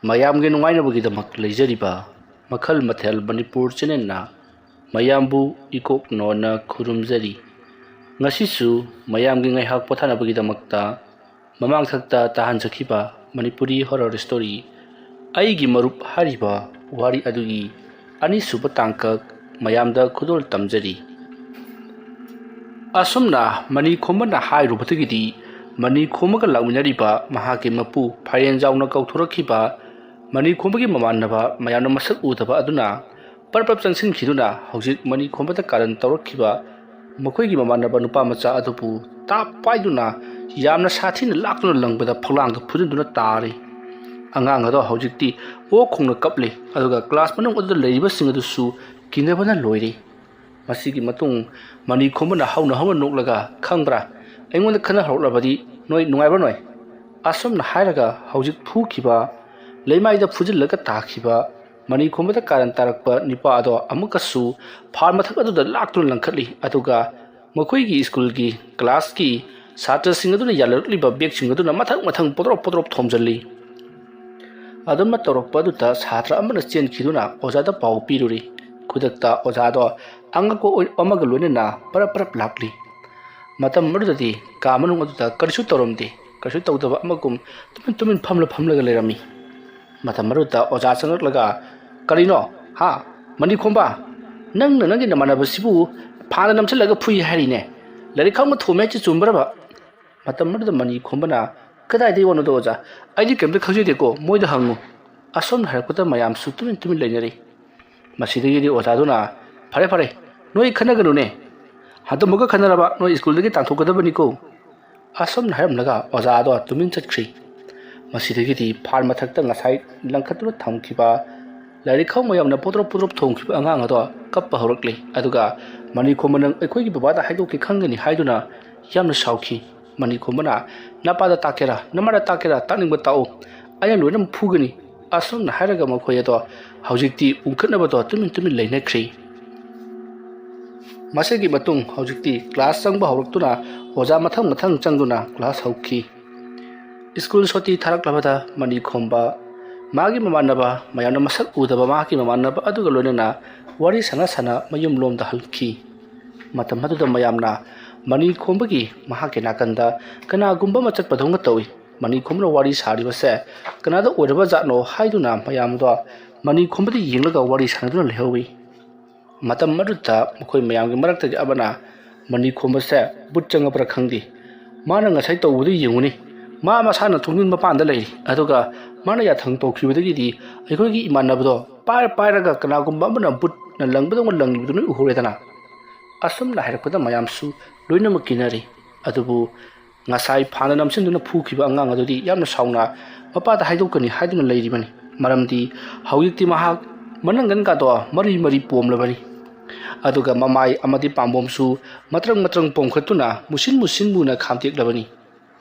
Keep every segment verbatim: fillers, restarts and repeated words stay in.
ꯃꯌꯥꯝꯒꯤ ꯅꯨꯡꯉꯥꯏꯅꯕꯒꯤꯗꯃꯛ ꯂꯩꯖꯔꯤꯕ ꯃꯈꯜ ꯃꯊꯦꯜ ꯃꯅꯤꯄꯨꯔ ꯆꯦꯅꯦꯜꯅ ꯃꯌꯥꯝꯕꯨ ꯏꯀꯣꯛ ꯅꯣꯟꯅ ꯈꯨꯔꯨꯝꯖꯔꯤ꯫ ꯉꯁꯤꯁꯨ ꯃꯌꯥꯝꯒꯤ ꯉꯥꯏꯍꯥꯛ ꯄꯣꯊꯥꯅꯕꯒꯤꯗꯃꯛꯇ ꯃꯃꯥꯡꯊꯛꯇ ꯇꯥꯍꯟꯖꯈꯤꯕ ꯃꯅꯤꯄꯨꯔꯤ ꯍꯣꯔꯔ ꯁ꯭ꯇꯣꯔꯤ ꯑꯩꯒꯤ ꯃꯔꯨꯞ ꯍꯥꯏꯔꯤꯕ ꯋꯥꯔꯤ ꯑꯗꯨꯒꯤ ꯑꯅꯤꯁꯨꯕ ꯇꯥꯡꯀꯛ ꯃꯌꯥꯝꯗ ꯈꯨꯗꯣꯜ ꯇꯝꯖꯔꯤ꯫ ꯑꯁꯨꯝꯅ ꯃꯅꯤ ꯈꯣꯝꯕꯅ ꯍꯥꯏꯔꯨꯕꯗꯒꯤꯗꯤ ꯃꯅꯤ ꯈꯣꯝꯕꯒ ꯂꯥꯛꯃꯤꯟꯅꯔꯤꯕ ꯃꯍꯥꯛꯀꯤ ꯃꯄꯨ ꯐꯥꯏꯔꯦꯟꯖꯥꯎꯅ ꯀꯧꯊꯣꯔꯛꯈꯤꯕ ꯃꯅꯤ ꯈꯣꯝꯕꯒꯤ ꯃꯃꯥꯟꯅꯕ ꯃꯌꯥꯝꯅ ꯃꯁꯛ ꯎꯗꯕ ꯑꯗꯨꯅ ꯄꯔꯞ ꯄꯔꯞ ꯆꯪꯁꯤꯟꯈꯤꯗꯨꯅ ꯍꯧꯖꯤꯛ ꯃꯅꯤ ꯈꯣꯝꯕꯗ ꯀꯥꯔꯟ ꯇꯧꯔꯛꯈꯤꯕ ꯃꯈꯣꯏꯒꯤ ꯃꯃꯥꯟꯅꯕ ꯅꯨꯄꯥ ꯃꯆꯥ ꯑꯗꯨꯕꯨ ꯇꯥꯞ ꯄꯥꯏꯗꯨꯅ ꯌꯥꯝꯅ ꯁꯥꯊꯤꯅ ꯂꯥꯛꯇꯨꯅ ꯂꯪꯕꯗ ꯐꯛꯂꯥꯡꯗ ꯐꯨꯖꯤꯟꯗꯨꯅ ꯇꯥꯔꯤ꯫ ꯑꯉꯥꯡ ꯑꯗꯣ ꯍꯧꯖꯤꯛꯇꯤ ꯑꯣꯛ ꯈꯣꯡꯅ ꯀꯞꯂꯤ, ꯑꯗꯨꯒ ꯀ꯭ꯂꯥꯁ ꯃꯅꯨꯡ ꯑꯗꯨꯗ ꯂꯩꯔꯤꯕꯁꯤꯡ ꯑꯗꯨꯁꯨ ꯀꯤꯅꯕꯅ ꯂꯣꯏꯔꯤ꯫ ꯃꯁꯤꯒꯤ ꯃꯇꯨꯡ ꯃꯅꯤ ꯈꯣꯝꯕꯅ ꯍꯧꯅ ꯍꯧꯅ ꯅꯣꯛꯂꯒ, "ꯈꯪꯕ꯭ꯔꯥ, ꯑꯩꯉꯣꯟꯗ ꯈꯠꯅ ꯍꯧꯔꯛꯂꯕꯗꯤ ꯅꯣꯏ ꯅꯨꯡꯉꯥꯏꯕ꯭ꯔꯥ ꯅꯣꯏ?" ꯑꯁꯨꯝꯅ ꯍꯥꯏꯔꯒ ꯍꯧꯖꯤꯛ ꯐꯨꯈꯤꯕ ꯂꯩꯃꯥꯏꯗ ꯐꯨꯖꯤꯜꯂꯒ ꯇꯥꯈꯤꯕ ꯃꯅꯤ ꯈꯣꯝꯕꯗ ꯀꯥꯔꯟ ꯇꯥꯔꯛꯄ ꯅꯨꯄꯥ ꯑꯗꯣ ꯑꯃꯨꯛꯀꯁꯨ ꯐꯥꯟ ꯃꯊꯛ ꯑꯗꯨꯗ ꯂꯥꯛꯇꯨꯅ ꯂꯪꯈꯠꯂꯤ, ꯑꯗꯨꯒ ꯃꯈꯣꯏꯒꯤ ꯁ꯭ꯀꯨꯜꯒꯤ ꯀ꯭ꯂꯥꯁꯀꯤ ꯁꯥꯇ꯭ꯔꯁꯤꯡ ꯑꯗꯨꯅ ꯌꯥꯜꯂꯛꯂꯤꯕ ꯕꯦꯒꯁꯤꯡ ꯑꯗꯨꯅ ꯃꯊꯪ ꯃꯊꯪ ꯄꯣꯗ꯭ꯔꯣꯞ ꯄꯣꯗ꯭ꯔꯣꯞ ꯊꯣꯝꯖꯤꯜꯂꯤ꯫ ꯑꯗꯨꯝꯅ ꯇꯧꯔꯛꯄ ꯑꯗꯨꯗ ꯁꯥꯇ꯭ꯔ ꯑꯃꯅ ꯆꯦꯟꯈꯤꯗꯨꯅ ꯑꯣꯖꯥꯗ ꯄꯥꯎ ꯄꯤꯔꯨꯔꯤ꯫ ꯈꯨꯗꯛꯇ ꯑꯣꯖꯥꯗꯣ ꯑꯉꯛꯄ ꯑꯣꯏ-, ꯑꯃꯒ ꯂꯣꯏꯅꯅ ꯄꯔꯞ ꯄꯔꯞ ꯂꯥꯛꯂꯤ꯫ ꯃꯇꯝ ꯑꯗꯨꯗꯗꯤ ꯀꯥ ꯃꯅꯨꯡ ꯑꯗꯨꯗ ꯀꯔꯤꯁꯨ ꯇꯧꯔꯝꯗꯦ, ꯀꯔꯤꯁꯨ ꯇꯧꯗꯕ ꯑꯃꯒꯨꯝ ꯇꯨꯃꯤꯟ ꯇꯨꯃꯤꯟ ꯐꯝꯂ ꯐꯝꯂꯒ ꯂꯩꯔꯝꯃꯤ꯫ ꯃꯇꯝ ꯑꯗꯨꯗ ꯑꯣꯖꯥ ꯆꯪꯂꯛꯂꯒ, "ꯀꯔꯤꯅꯣ? ꯍꯥ? ꯃꯅꯤ ꯈꯣꯝꯕ, ꯅꯪꯅ ꯅꯪꯒꯤ ꯅꯃꯥꯟꯅꯕꯁꯤꯕꯨ ꯐꯥꯅ ꯅꯝꯁꯤꯜꯂꯒ ꯐꯨꯏ ꯍꯥꯏꯔꯤꯅꯦ꯫ ꯂꯥꯏꯔꯤꯛ ꯈꯪꯕ ꯊꯣꯝꯃꯦ ꯍꯥꯏꯁꯤ ꯆꯨꯝꯕ꯭ꯔꯕ?" ꯃꯇꯝ ꯑꯗꯨꯗ ꯃꯅꯤ ꯈꯣꯝꯕꯅ, "ꯀꯗꯥꯏꯗꯒꯤ ꯋꯥꯅꯣꯗꯣ ꯑꯣꯖꯥ? ꯑꯩꯗꯤ ꯀꯔꯤꯝꯇ ꯈꯪꯖꯗꯦꯀꯣ, ꯃꯣꯏꯗ ꯍꯪꯉꯨ꯫" ꯑꯁꯣꯝꯅ ꯍꯥꯏꯔꯛꯄꯗ ꯃꯌꯥꯝꯁꯨ ꯇꯨꯃꯤꯟ ꯇꯨꯃꯤꯟ ꯂꯩꯅꯔꯤ꯫ ꯃꯁꯤꯗꯒꯤꯗꯤ ꯑꯣꯖꯥꯗꯨꯅ, "ꯐꯔꯦ ꯐꯔꯦ, ꯅꯣꯏ ꯈꯟꯅꯒꯅꯨꯅꯦ꯫ ꯍꯟꯗꯛꯃꯨꯛꯀ ꯈꯟꯅꯔꯕ ꯅꯣꯏ ꯁ꯭ꯀꯨꯜꯗꯒꯤ ꯇꯥꯟꯊꯣꯛꯀꯗꯕꯅꯤꯀꯣ꯫" ꯑꯁꯣꯝꯅ ꯍꯥꯏꯔꯝꯂꯒ ꯑꯣꯖꯥꯗꯣ ꯇꯨꯃꯤꯟ ꯆꯠꯈ꯭ꯔꯤ꯫ ꯃꯁꯤꯗꯒꯤꯗꯤ ꯐꯥꯟ ꯃꯊꯛꯇ ꯉꯁꯥꯏ ꯂꯪꯈꯠꯇꯨꯅ ꯊꯝꯈꯤꯕ ꯂꯥꯏꯔꯤꯛ ꯈꯪꯕ ꯌꯥꯝꯅ ꯄꯣꯗ꯭ꯔꯣꯞ ꯄꯣꯗ꯭ꯔꯣꯞ ꯊꯣꯝꯈꯤꯕ ꯑꯉꯥꯡ ꯑꯗꯣ ꯀꯞꯄ ꯍꯧꯔꯛꯂꯤ꯫ ꯑꯗꯨꯒ ꯃꯅꯤ ꯈꯣꯝꯕꯅ, "ꯑꯩꯈꯣꯏꯒꯤ ꯕꯕꯥꯗ ꯍꯥꯏꯗꯣꯛꯀꯦ ꯈꯪꯒꯅꯤ" ꯍꯥꯏꯗꯨꯅ ꯌꯥꯝꯅ ꯁꯥꯎꯈꯤ꯫ ꯃꯅꯤ ꯈꯣꯝꯕꯅ, "ꯅꯄꯥꯗ ꯇꯥꯛꯀꯦꯔꯥ, ꯅꯃꯥꯗ ꯇꯥꯛꯀꯦꯔꯥ, ꯇꯥꯛꯅꯤꯡꯕ ꯇꯥꯛꯎ, ꯑꯩꯅ ꯂꯣꯏꯅꯃꯛ ꯐꯨꯒꯅꯤ꯫" ꯑꯁꯨꯝꯅ ꯍꯥꯏꯔꯒ ꯃꯈꯣꯏ ꯑꯗꯣ ꯍꯧꯖꯤꯛꯇꯤ ꯎꯪꯈꯠꯅꯕꯗꯣ ꯇꯨꯃꯤꯟ ꯇꯨꯃꯤꯟ ꯂꯩꯅꯈ꯭ꯔꯤ꯫ ꯃꯁꯤꯒꯤ ꯃꯇꯨꯡ ꯍꯧꯖꯤꯛꯇꯤ ꯀ꯭ꯂꯥꯁ ꯆꯪꯕ ꯍꯧꯔꯛꯇꯨꯅ ꯑꯣꯖꯥ ꯃꯊꯪ ꯃꯊꯪ ꯆꯪꯗꯨꯅ ꯀ꯭ꯂꯥꯁ ꯍꯧꯈꯤ꯫ ꯁ꯭ꯀꯨꯜ ꯁꯨꯇꯤ ꯊꯥꯔꯛꯂꯕꯗ ꯃꯅꯤ ꯈꯣꯝꯕ ꯃꯥꯒꯤ ꯃꯃꯥꯟꯅꯕ, ꯃꯌꯥꯝꯅ ꯃꯁꯛ ꯎꯗꯕ ꯃꯍꯥꯛꯀꯤ ꯃꯃꯥꯟꯅꯕ ꯑꯗꯨꯒ ꯂꯣꯏꯅꯅ ꯋꯥꯔꯤ ꯁꯥꯟꯅ ꯁꯥꯟꯅ ꯃꯌꯨꯝꯂꯣꯝꯗ ꯍꯜꯈꯤ꯫ ꯃꯇꯝ ꯑꯗꯨꯗ ꯃꯌꯥꯝꯅ ꯃꯅꯤ ꯈꯣꯝꯕꯒꯤ ꯃꯍꯥꯛꯀꯤ ꯅꯥꯀꯟꯗ ꯀꯅꯥꯒꯨꯝꯕ ꯑꯃ ꯆꯠꯄꯗꯧꯅ ꯇꯧꯏ꯫ ꯃꯅꯤ ꯈꯣꯝꯕꯅ ꯋꯥꯔꯤ ꯁꯥꯔꯤꯕꯁꯦ ꯀꯅꯥꯗ ꯑꯣꯏꯔꯕ ꯖꯥꯠꯅꯣ ꯍꯥꯏꯗꯨꯅ ꯃꯌꯥꯝꯗꯣ ꯃꯅꯤ ꯈꯣꯝꯕꯗ ꯌꯦꯡꯂꯒ ꯋꯥꯔꯤ ꯁꯥꯟꯅꯗꯨꯅ ꯂꯩꯍꯧꯏ꯫ ꯃꯇꯝ ꯑꯗꯨꯗ ꯃꯈꯣꯏ ꯃꯌꯥꯝꯒꯤ ꯃꯔꯛꯇꯒꯤ ꯑꯃꯅ ꯃꯅꯤ ꯈꯣꯝꯕꯁꯦ ꯕꯨꯠ ꯆꯪꯉꯕ꯭ꯔꯥ ꯈꯪꯗꯦ, ꯃꯥꯅ ꯉꯁꯥꯏ ꯇꯧꯕꯗꯨ ꯌꯦꯡꯉꯨꯅꯦ, ꯃꯥ ꯃꯁꯥꯅ ꯊꯣꯡꯖꯤꯟ ꯃꯄꯥꯟꯗ ꯂꯩꯔꯤ, ꯑꯗꯨꯒ ꯃꯥꯅ ꯌꯥꯊꯪ ꯇꯧꯈꯤꯕꯗꯒꯤꯗꯤ ꯑꯩꯈꯣꯏꯒꯤ ꯏꯃꯥꯟꯅꯕꯗꯣ ꯄꯥꯏꯔ ꯄꯥꯏꯔꯒ ꯀꯅꯥꯒꯨꯝꯕ ꯑꯃꯅ ꯕꯨꯠꯅ ꯂꯪꯕꯗꯧꯅ ꯂꯪꯉꯤꯕꯗꯨ ꯅꯣꯏ ꯎꯍꯧꯔꯦꯗꯅ꯫ ꯑꯁꯨꯝꯅ ꯍꯥꯏꯔꯛꯄꯗ ꯃꯌꯥꯝꯁꯨ ꯂꯣꯏꯅꯃꯛ ꯀꯤꯅꯔꯤ꯫ ꯑꯗꯨꯕꯨ ꯉꯁꯥꯏ ꯐꯥꯅ ꯅꯝꯁꯤꯟꯗꯨꯅ ꯐꯨꯈꯤꯕ ꯑꯉꯥꯡ ꯑꯗꯨꯗꯤ ꯌꯥꯝꯅ ꯁꯥꯎꯅ ꯃꯄꯥꯗ ꯍꯥꯏꯗꯣꯛꯀꯅꯤ ꯍꯥꯏꯗꯨꯅ ꯂꯩꯔꯤꯕꯅꯤ꯫ ꯃꯔꯝꯗꯤ ꯍꯧꯖꯤꯛꯇꯤ ꯃꯍꯥꯛ ꯃꯅꯪꯒꯟꯒꯗꯣ ꯃꯔꯤ ꯃꯔꯤ ꯄꯣꯝꯂꯕꯅꯤ꯫ ꯑꯗꯨꯒ ꯃꯃꯥꯏ ꯑꯃꯗꯤ ꯄꯥꯝꯕꯣꯝꯁꯨ ꯃꯇ꯭ꯔꯪ ꯃꯇ꯭ꯔꯪ ꯄꯣꯝꯈꯠꯇꯨꯅ ꯃꯨꯁꯤꯟ ꯃꯨꯁꯤꯟ ꯃꯨꯅ ꯈꯥꯝꯇꯦꯛꯂꯕꯅꯤ꯫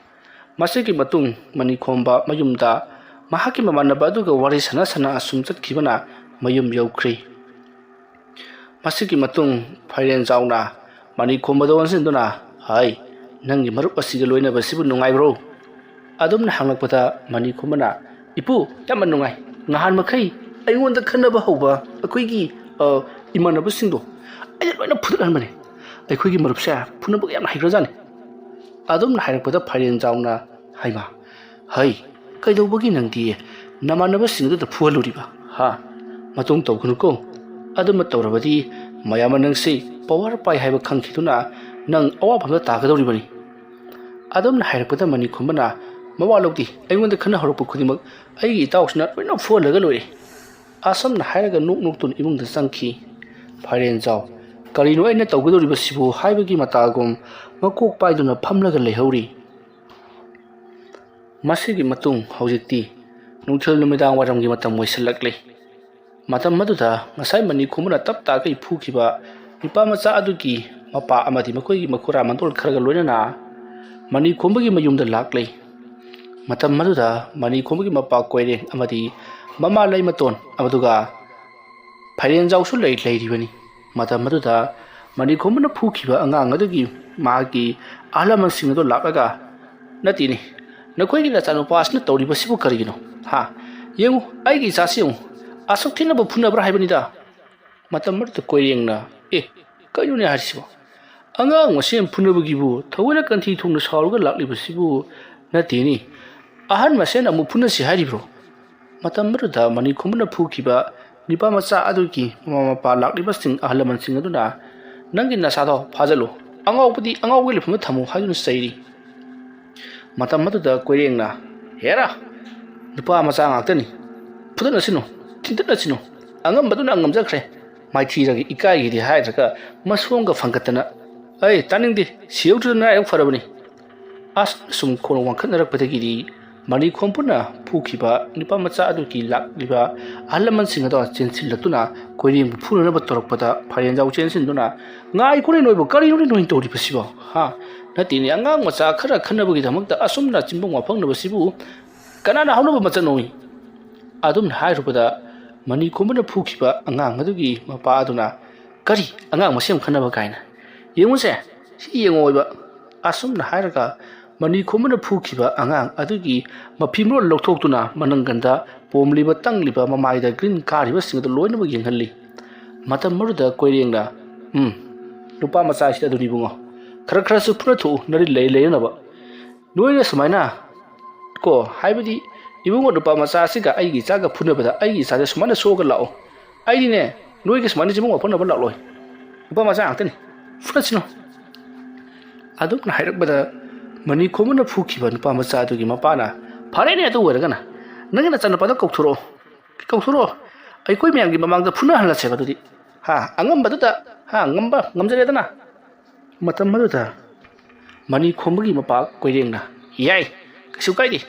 ꯃꯁꯤꯒꯤ ꯃꯇꯨꯡ ꯃꯅꯤꯈꯣꯝꯕ ꯃꯌꯨꯝꯗ ꯃꯍꯥꯛꯀꯤ ꯃꯃꯥꯟꯅꯕ ꯑꯗꯨꯒ ꯋꯥꯔꯤ ꯁꯥꯟꯅ ꯁꯥꯟꯅ ꯑꯁꯨꯝ ꯆꯠꯈꯤꯕꯅ ꯃꯌꯨꯝ ꯌꯧꯈ꯭ꯔꯤ꯫ ꯃꯁꯤꯒꯤ ꯃꯇꯨꯡ ꯐꯥꯏꯔꯦꯟꯖꯥꯎꯅ ꯃꯅꯤꯈꯣꯝꯕꯗ ꯑꯣꯟꯁꯤꯟꯗꯨꯅ, "ꯍꯥꯏ, ꯅꯪꯒꯤ ꯃꯔꯨꯞ ꯑꯁꯤꯒ ꯂꯣꯏꯅꯕꯁꯤꯕꯨ ꯅꯨꯡꯉꯥꯏꯕ꯭ꯔꯣ?" ꯑꯗꯨꯝꯅ ꯍꯪꯂꯛꯄꯗ ꯃꯅꯤꯈꯣꯝꯕꯅ, "ꯏꯄꯨ, ꯌꯥꯝꯅ ꯅꯨꯡꯉꯥꯏ꯫ ꯅꯍꯥꯟ ꯃꯈꯩ ꯑꯩꯉꯣꯟꯗ ꯈꯟꯅꯕ ꯍꯧꯕ ꯑꯩꯈꯣꯏꯒꯤ, ꯑ, ꯏꯃꯥꯟꯅꯕꯁꯤꯡꯗꯣ ꯑꯩꯅ ꯂꯣꯏꯅ ꯐꯨꯗꯠꯍꯟꯕꯅꯦ꯫ ꯑꯩꯈꯣꯏꯒꯤ ꯃꯔꯨꯞꯁꯦ ꯐꯨꯅꯕꯒ ꯌꯥꯝꯅ ꯍꯩꯈ꯭ꯔꯖꯥꯠꯅꯤ꯫" ꯑꯗꯨꯝꯅ ꯍꯥꯏꯔꯛꯄꯗ ꯐꯥꯏꯔꯦꯟꯖꯥꯎꯅ, "ꯍꯩꯃꯥ, ꯍꯩ, ꯀꯩꯗꯧꯕꯒꯤ ꯅꯪꯗꯤ ꯅꯃꯥꯟꯅꯕꯁꯤꯡ ꯑꯗꯨꯗ ꯐꯨꯍꯜꯂꯨꯔꯤꯕ? ꯍꯥ? ꯃꯇꯨꯡ ꯇꯧꯒꯅꯨꯀꯣ꯫ ꯑꯗꯨꯃ ꯇꯧꯔꯕꯗꯤ ꯃꯌꯥꯝꯅ ꯅꯪꯁꯤ ꯄꯋꯥꯔ ꯄꯥꯏ ꯍꯥꯏꯕ ꯈꯪꯈꯤꯗꯨꯅ ꯅꯪ ꯑꯋꯥꯐꯝꯗ ꯇꯥꯒꯗꯧꯔꯤꯕꯅꯤ꯫" ꯑꯗꯨꯝꯅ ꯍꯥꯏꯔꯛꯄꯗ ꯃꯅꯤꯈꯣꯝꯕꯅ, "ꯃꯋꯥ ꯂꯧꯗꯦ, ꯑꯩꯉꯣꯟꯗ ꯈꯟꯅ ꯍꯧꯔꯛꯄ ꯈꯨꯗꯤꯡꯃꯛ ꯑꯩꯒꯤ ꯏꯇꯥꯎꯁꯤꯅ ꯂꯣꯏꯅ ꯐꯨꯍꯜꯂꯒ ꯂꯣꯏꯔꯦ꯫" ꯑꯁꯨꯝꯅ ꯍꯥꯏꯔꯒ ꯅꯣꯛ ꯅꯣꯛꯇꯨꯅ ꯏꯃꯨꯡꯗ ꯆꯪꯈꯤ꯫ ꯐꯥꯏꯔꯦꯟꯖꯥꯎ, "ꯀꯔꯤꯅꯣ ꯑꯩꯅ ꯇꯧꯒꯗꯧꯔꯤꯕꯁꯤꯕꯨ?" ꯍꯥꯏꯕꯒꯤ ꯃꯇꯥꯒꯨꯝ ꯃꯀꯣꯛ ꯄꯥꯏꯗꯨꯅ ꯐꯝꯂꯒ ꯂꯩꯍꯧꯔꯤ꯫ ꯃꯁꯤꯒꯤ ꯃꯇꯨꯡ ꯍꯧꯖꯤꯛꯇꯤ ꯅꯨꯡꯊꯤꯜ ꯅꯨꯃꯤꯗꯥꯡ ꯋꯥꯏꯔꯝꯒꯤ ꯃꯇꯝ ꯑꯣꯏꯁꯤꯜꯂꯛꯂꯤ꯫ ꯃꯇꯝ ꯑꯗꯨꯗ ꯉꯁꯥꯏ ꯃꯅꯤꯈꯣꯝꯕꯅ ꯇꯞ ꯇꯥꯈꯩ ꯐꯨꯈꯤꯕ ꯅꯨꯄꯥ ꯃꯆꯥ ꯑꯗꯨꯒꯤ ꯃꯄꯥ ꯑꯃꯗꯤ ꯃꯈꯣꯏꯒꯤ ꯃꯈꯨꯔꯥ ꯃꯟꯗꯣꯜ ꯈꯔꯒ ꯂꯣꯏꯅꯅ ꯃꯅꯤꯈꯣꯝꯕꯒꯤ ꯃꯌꯨꯝꯗ ꯂꯥꯛꯂꯦ꯫ ꯃꯇꯝ ꯑꯗꯨꯗ ꯃꯅꯤꯈꯣꯝꯕꯒꯤ ꯃꯄꯥ ꯀꯣꯏꯔꯦꯡ ꯑꯃꯗꯤ ꯃꯃꯥ ꯂꯩꯃꯇꯣꯟ ꯑꯗꯨꯒ ꯐꯥꯏꯔꯦꯟꯖꯥꯎꯁꯨ ꯂꯩ-, ꯂꯩꯔꯤꯕꯅꯤ꯫ ꯃꯇꯝ ꯑꯗꯨꯗ ꯃꯅꯤꯈꯣꯝꯕꯅ ꯐꯨꯈꯤꯕ ꯑꯉꯥꯡ ꯑꯗꯨꯒꯤ ꯃꯍꯥꯛꯀꯤ ꯑꯍꯜ ꯂꯃꯟꯁꯤꯡ ꯑꯗꯨ ꯂꯥꯛꯂꯒ, "ꯅꯠꯇꯦꯅꯦ, ꯅꯈꯣꯏꯒꯤ ꯅꯆꯥꯅꯨꯄꯥ ꯑꯁꯤꯅ ꯇꯧꯔꯤꯕꯁꯤꯕꯨ ꯀꯔꯤꯒꯤꯅꯣ? ꯍꯥ? "ꯌꯦꯡꯉꯨ, ꯑꯩꯒꯤ ꯏꯆꯥꯁꯤ ꯌꯦꯡꯉꯨ, ꯑꯁꯨꯛ ꯊꯤꯅꯕꯨ ꯐꯨꯅꯕ꯭ꯔꯥ ꯍꯥꯏꯕꯅꯤꯗ"꯫ ꯃꯇꯝ ꯑꯗꯨꯗ ꯀꯣꯏꯔꯦꯡꯅ, "ꯑꯦ, ꯀꯩꯅꯣꯅꯦ ꯍꯥꯏꯔꯤꯁꯤꯕꯣ? ꯑꯉꯥꯡ ꯃꯁꯦꯟ ꯐꯨꯅꯕꯒꯤꯕꯨ ꯊꯑꯣꯏꯅ ꯀꯟꯊꯤ ꯊꯣꯡꯅ ꯁꯥꯎꯔꯒ ꯂꯥꯛꯂꯤꯕꯁꯤꯕꯨ ꯅꯠꯇꯦꯅꯦ꯫ ꯑꯍꯟ ꯃꯁꯦꯟ ꯑꯃꯨꯛ ꯐꯨꯅꯁꯤ ꯍꯥꯏꯔꯤꯕ꯭ꯔꯣ?" ꯃꯇꯝ ꯑꯗꯨꯗ ꯃꯅꯤꯈꯣꯝꯕꯅ ꯐꯨꯈꯤꯕ ꯅꯤꯄꯥ ꯃꯆꯥ ꯑꯗꯨꯒꯤ ꯃꯃꯥ ꯃꯄꯥ ꯂꯥꯛꯂꯤꯕꯁꯤꯡ, ꯑꯍꯜ ꯂꯃꯟꯁꯤꯡ ꯑꯗꯨꯅ, "ꯅꯪꯒꯤ ꯅꯆꯥꯗꯣ ꯐꯥꯖꯜꯂꯨ, ꯑꯉꯥꯎꯕꯗꯤ ꯑꯉꯥꯎꯕꯒꯤ ꯂꯩꯐꯝꯗ ꯊꯝꯃꯨ" ꯍꯥꯏꯗꯨꯅ ꯆꯩꯔꯤ꯫ ꯃꯇꯝ ꯑꯗꯨꯗ ꯀꯣꯏꯔꯦꯡꯅ, "ꯍꯦꯔꯥ, ꯅꯨꯄꯥ ꯃꯆꯥ ꯉꯥꯛꯇꯅꯤ, ꯐꯨꯗꯠꯅꯁꯤꯅꯨ, ꯊꯤꯟꯗꯠꯅꯁꯤꯅꯨ, ꯑꯉꯝꯕꯗꯨꯅ ꯉꯝꯖꯈ꯭ꯔꯦ, ꯃꯥꯏꯊꯤꯔꯒ ꯏꯀꯥꯏꯒꯤꯗꯤ" ꯍꯥꯏꯗ꯭ꯔꯒ ꯃꯁꯣꯝꯒ ꯐꯪꯒꯠꯇꯅ, "ꯑꯩ ꯇꯥꯅꯤꯡꯗꯦ, ꯁꯤꯍꯧꯗ꯭ꯔꯤꯗꯨꯅ ꯅꯔꯥꯏꯕꯛ ꯐꯔꯕꯅꯤ"꯫ ꯑꯁꯨꯝꯅ ꯁꯨꯝ ꯈꯣꯟ ꯋꯥꯡꯈꯠꯅꯔꯛꯄꯗꯒꯤꯗꯤ ꯃꯅꯤꯈꯣꯝꯕꯅ ꯐꯨꯈꯤꯕ ꯅꯨꯄꯥ ꯃꯆꯥ ꯑꯗꯨꯒꯤ ꯂꯥꯛꯂꯤꯕ ꯑꯍꯜ ꯂꯃꯟꯁꯤꯡ ꯑꯗꯣ ꯆꯦꯟꯁꯤꯜꯂꯛꯇꯨꯅ ꯀꯣꯏꯔꯦꯡꯕꯨ ꯐꯨꯅꯅꯕ ꯇꯧꯔꯛꯄꯗ ꯐꯥꯏꯔꯦꯟꯖꯥꯎ ꯆꯦꯟꯁꯤꯟꯗꯨꯅ, "ꯉꯥꯏꯈꯣꯅꯦ ꯅꯣꯏꯕꯨ, ꯀꯔꯤꯅꯣꯅꯦ ꯅꯣꯏꯅ ꯇꯧꯔꯤꯕꯁꯤꯕꯣ? ꯍꯥ? ꯅꯠꯇꯦꯅꯦ, ꯑꯉꯥꯡ ꯃꯆꯥ ꯈꯔ ꯈꯟꯅꯕꯒꯤꯗꯃꯛꯇ ꯑꯁꯨꯝꯅ ꯆꯤꯟꯐꯝ ꯋꯥꯐꯝꯅꯕꯁꯤꯕꯨ ꯀꯅꯥꯅ ꯍꯧꯅꯕ ꯃꯆꯠꯅꯣꯃꯤ?" ꯑꯗꯨꯝꯅ ꯍꯥꯏꯔꯨꯕꯗ ꯃꯅꯤꯈꯣꯝꯕꯅ ꯐꯨꯈꯤꯕ ꯑꯉꯥꯡ ꯑꯗꯨꯒꯤ ꯃꯄꯥ ꯑꯗꯨꯅ, "ꯀꯔꯤ ꯑꯉꯥꯡ ꯃꯁꯦꯟ ꯈꯟꯅꯕ ꯀꯥꯏꯅ? ꯌꯦꯡꯉꯨꯁꯦ, ꯁꯤ ꯌꯦꯡꯉꯣꯏꯕ"꯫ ꯑꯁꯨꯝꯅ ꯍꯥꯏꯔꯒ ꯃꯅꯤꯈꯣꯝꯕꯅ ꯐꯨꯈꯤꯕ ꯑꯉꯥꯡ ꯑꯗꯨꯒꯤ ꯃꯐꯤ ꯃꯔꯣꯜ ꯂꯧꯊꯣꯛꯇꯨꯅ ꯃꯅꯪꯒꯟꯗ ꯄꯣꯝꯂꯤꯕ ꯇꯪꯂꯤꯕ ꯃꯃꯥꯏꯗ ꯒ꯭ꯔꯤꯟ ꯀꯥꯔꯤꯕꯁꯤꯡ ꯑꯗꯨ ꯂꯣꯏꯅꯃꯛ ꯌꯦꯡꯍꯜꯂꯤ꯫ ꯃꯇꯝ ꯑꯗꯨꯗ ꯀꯣꯏꯔꯦꯡꯅ, "ꯎꯝ, ꯅꯨꯄꯥ ꯃꯆꯥꯁꯤ ꯑꯗꯨꯅꯤ ꯏꯕꯨꯡꯉꯣ, ꯈꯔ ꯈꯔꯁꯨ ꯐꯨꯅ ꯊꯣꯛꯎ ꯅꯔꯤ ꯂꯩ ꯂꯩꯔꯅꯕ꯫ ꯅꯣꯏꯅ ꯁꯨꯃꯥꯏꯅ ꯀꯣ, ꯍꯥꯏꯕꯗꯤ ꯏꯕꯨꯡꯉꯣ ꯅꯨꯄꯥ ꯃꯆꯥ ꯑꯁꯤꯒ ꯑꯩꯒꯤ ꯏꯆꯥꯒ ꯐꯨꯅꯕꯗ ꯑꯩꯒꯤ ꯏꯆꯥꯁꯦ ꯁꯨꯃꯥꯏꯅ ꯁꯣꯛꯑꯒ ꯂꯥꯛꯑꯣ, ꯑꯩꯗꯤꯅꯦ ꯅꯣꯏꯒ ꯁꯨꯃꯥꯏꯅ ꯆꯤꯟꯐꯝ ꯋꯥꯐꯝꯅꯕ ꯂꯥꯛꯂꯣꯏ, ꯅꯨꯄꯥ ꯃꯆꯥ ꯉꯥꯛꯇꯅꯤ, ꯐꯨꯅꯁꯤꯅꯨ"꯫ ꯑꯗꯨꯝꯅ ꯍꯥꯏꯔꯛꯄꯗ ꯃꯅꯤꯈꯣꯝꯕꯅ ꯐꯨꯈꯤꯕ ꯅꯨꯄꯥ ꯃꯆꯥ ꯑꯗꯨꯒꯤ ꯃꯄꯥꯅ, "ꯐꯔꯦꯅꯦ, ꯑꯗꯨ ꯑꯣꯏꯔꯒꯅ ꯅꯪꯒꯤ ꯅꯆꯥꯅꯨꯄꯥꯗꯣ ꯀꯧꯊꯣꯔꯛꯑꯣ, ꯀꯧꯊꯣꯔꯛꯑꯣ, ꯑꯩꯈꯣꯏ ꯃꯌꯥꯝꯒꯤ ꯃꯃꯥꯡꯗ ꯐꯨꯅꯍꯜꯂꯁꯦꯕ ꯑꯗꯨꯗꯤ, ꯍꯥ, ꯑꯉꯝꯕꯗꯨꯗ, ꯍꯥ, ꯉꯝꯕ ꯉꯝꯖꯔꯦꯗꯅ"꯫ ꯃꯇꯝ ꯑꯗꯨꯗ ꯃꯅꯤꯈꯣꯝꯕꯒꯤ ꯃꯄꯥ ꯀꯣꯏꯔꯦꯡꯅ, "ꯌꯥꯏ, ꯀꯩꯁꯨ ꯀꯥꯏꯗꯦ"꯫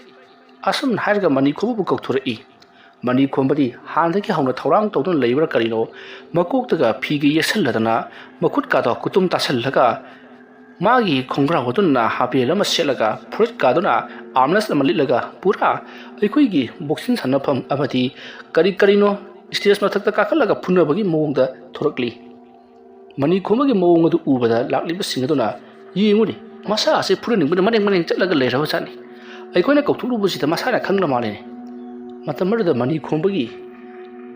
ꯑꯁꯨꯝꯅ ꯍꯥꯏꯔꯒ ꯃꯅꯤꯈꯣꯝꯕꯕꯨ ꯀꯧꯊꯣꯔꯛꯏ꯫ ꯃꯅꯤꯈꯣꯝꯕꯗꯤ ꯍꯥꯟꯅꯗꯒꯤ ꯍꯧꯅ ꯊꯧꯔꯥꯡ ꯇꯧꯗꯨꯅ ꯂꯩꯕ꯭ꯔꯥ ꯀꯔꯤꯅꯣ, ꯃꯀꯣꯛꯇꯒ ꯐꯤꯒ ꯌꯦꯠꯁꯜꯂꯗꯅ, ꯃꯈꯨꯠꯀꯥꯗꯣ ꯀꯨꯇꯨꯝ ꯇꯥꯁꯜꯂꯒ, ꯃꯥꯒꯤ ꯈꯣꯡꯒ꯭ꯔꯥꯎ ꯑꯗꯨꯅ ꯍꯥꯄꯦꯜ ꯑꯃ ꯁꯦꯠꯂꯒ, ꯐꯨꯔꯤꯠꯀꯥꯗꯨꯅ ꯑꯥꯔꯝꯂꯦꯁ ꯑꯃ ꯂꯤꯠꯂꯒ, ꯄꯨꯔꯥ ꯑꯩꯈꯣꯏꯒꯤ ꯕꯣꯛꯁꯤꯡ ꯁꯥꯟꯅꯐꯝ ꯑꯃꯗꯤ ꯀꯔꯤ ꯀꯔꯤꯅꯣ ꯁ꯭ꯇꯦꯖ ꯃꯊꯛꯇ ꯀꯥꯈꯠꯂꯒ ꯐꯨꯅꯕꯒꯤ ꯃꯑꯣꯡꯗ ꯊꯣꯔꯛꯂꯤ꯫ ꯃꯅꯤꯈꯣꯝꯕꯒꯤ ꯃꯑꯣꯡ ꯑꯗꯨ ꯎꯕꯗ ꯂꯥꯛꯂꯤꯕꯁꯤꯡ ꯑꯗꯨꯅ, "ꯌꯦꯡꯉꯨꯅꯦ, ꯃꯁꯥ ꯑꯁꯤ ꯐꯨꯔꯅꯤꯡꯕꯅ ꯃꯔꯦꯡ ꯃꯔꯦꯡ ꯆꯠꯂꯒ ꯂꯩꯔꯕꯖꯥꯠꯅꯤ꯫ ꯑꯩꯈꯣꯏꯅ ꯀꯧꯊꯣꯛꯂꯨꯕꯁꯤꯗ ꯃꯁꯥꯅ ꯈꯪꯂ ꯃꯥꯜꯂꯦꯅꯦ"꯫ ꯃꯇꯝ ꯑꯗꯨꯗ ꯃꯅꯤ ꯈꯣꯝꯕꯒꯤ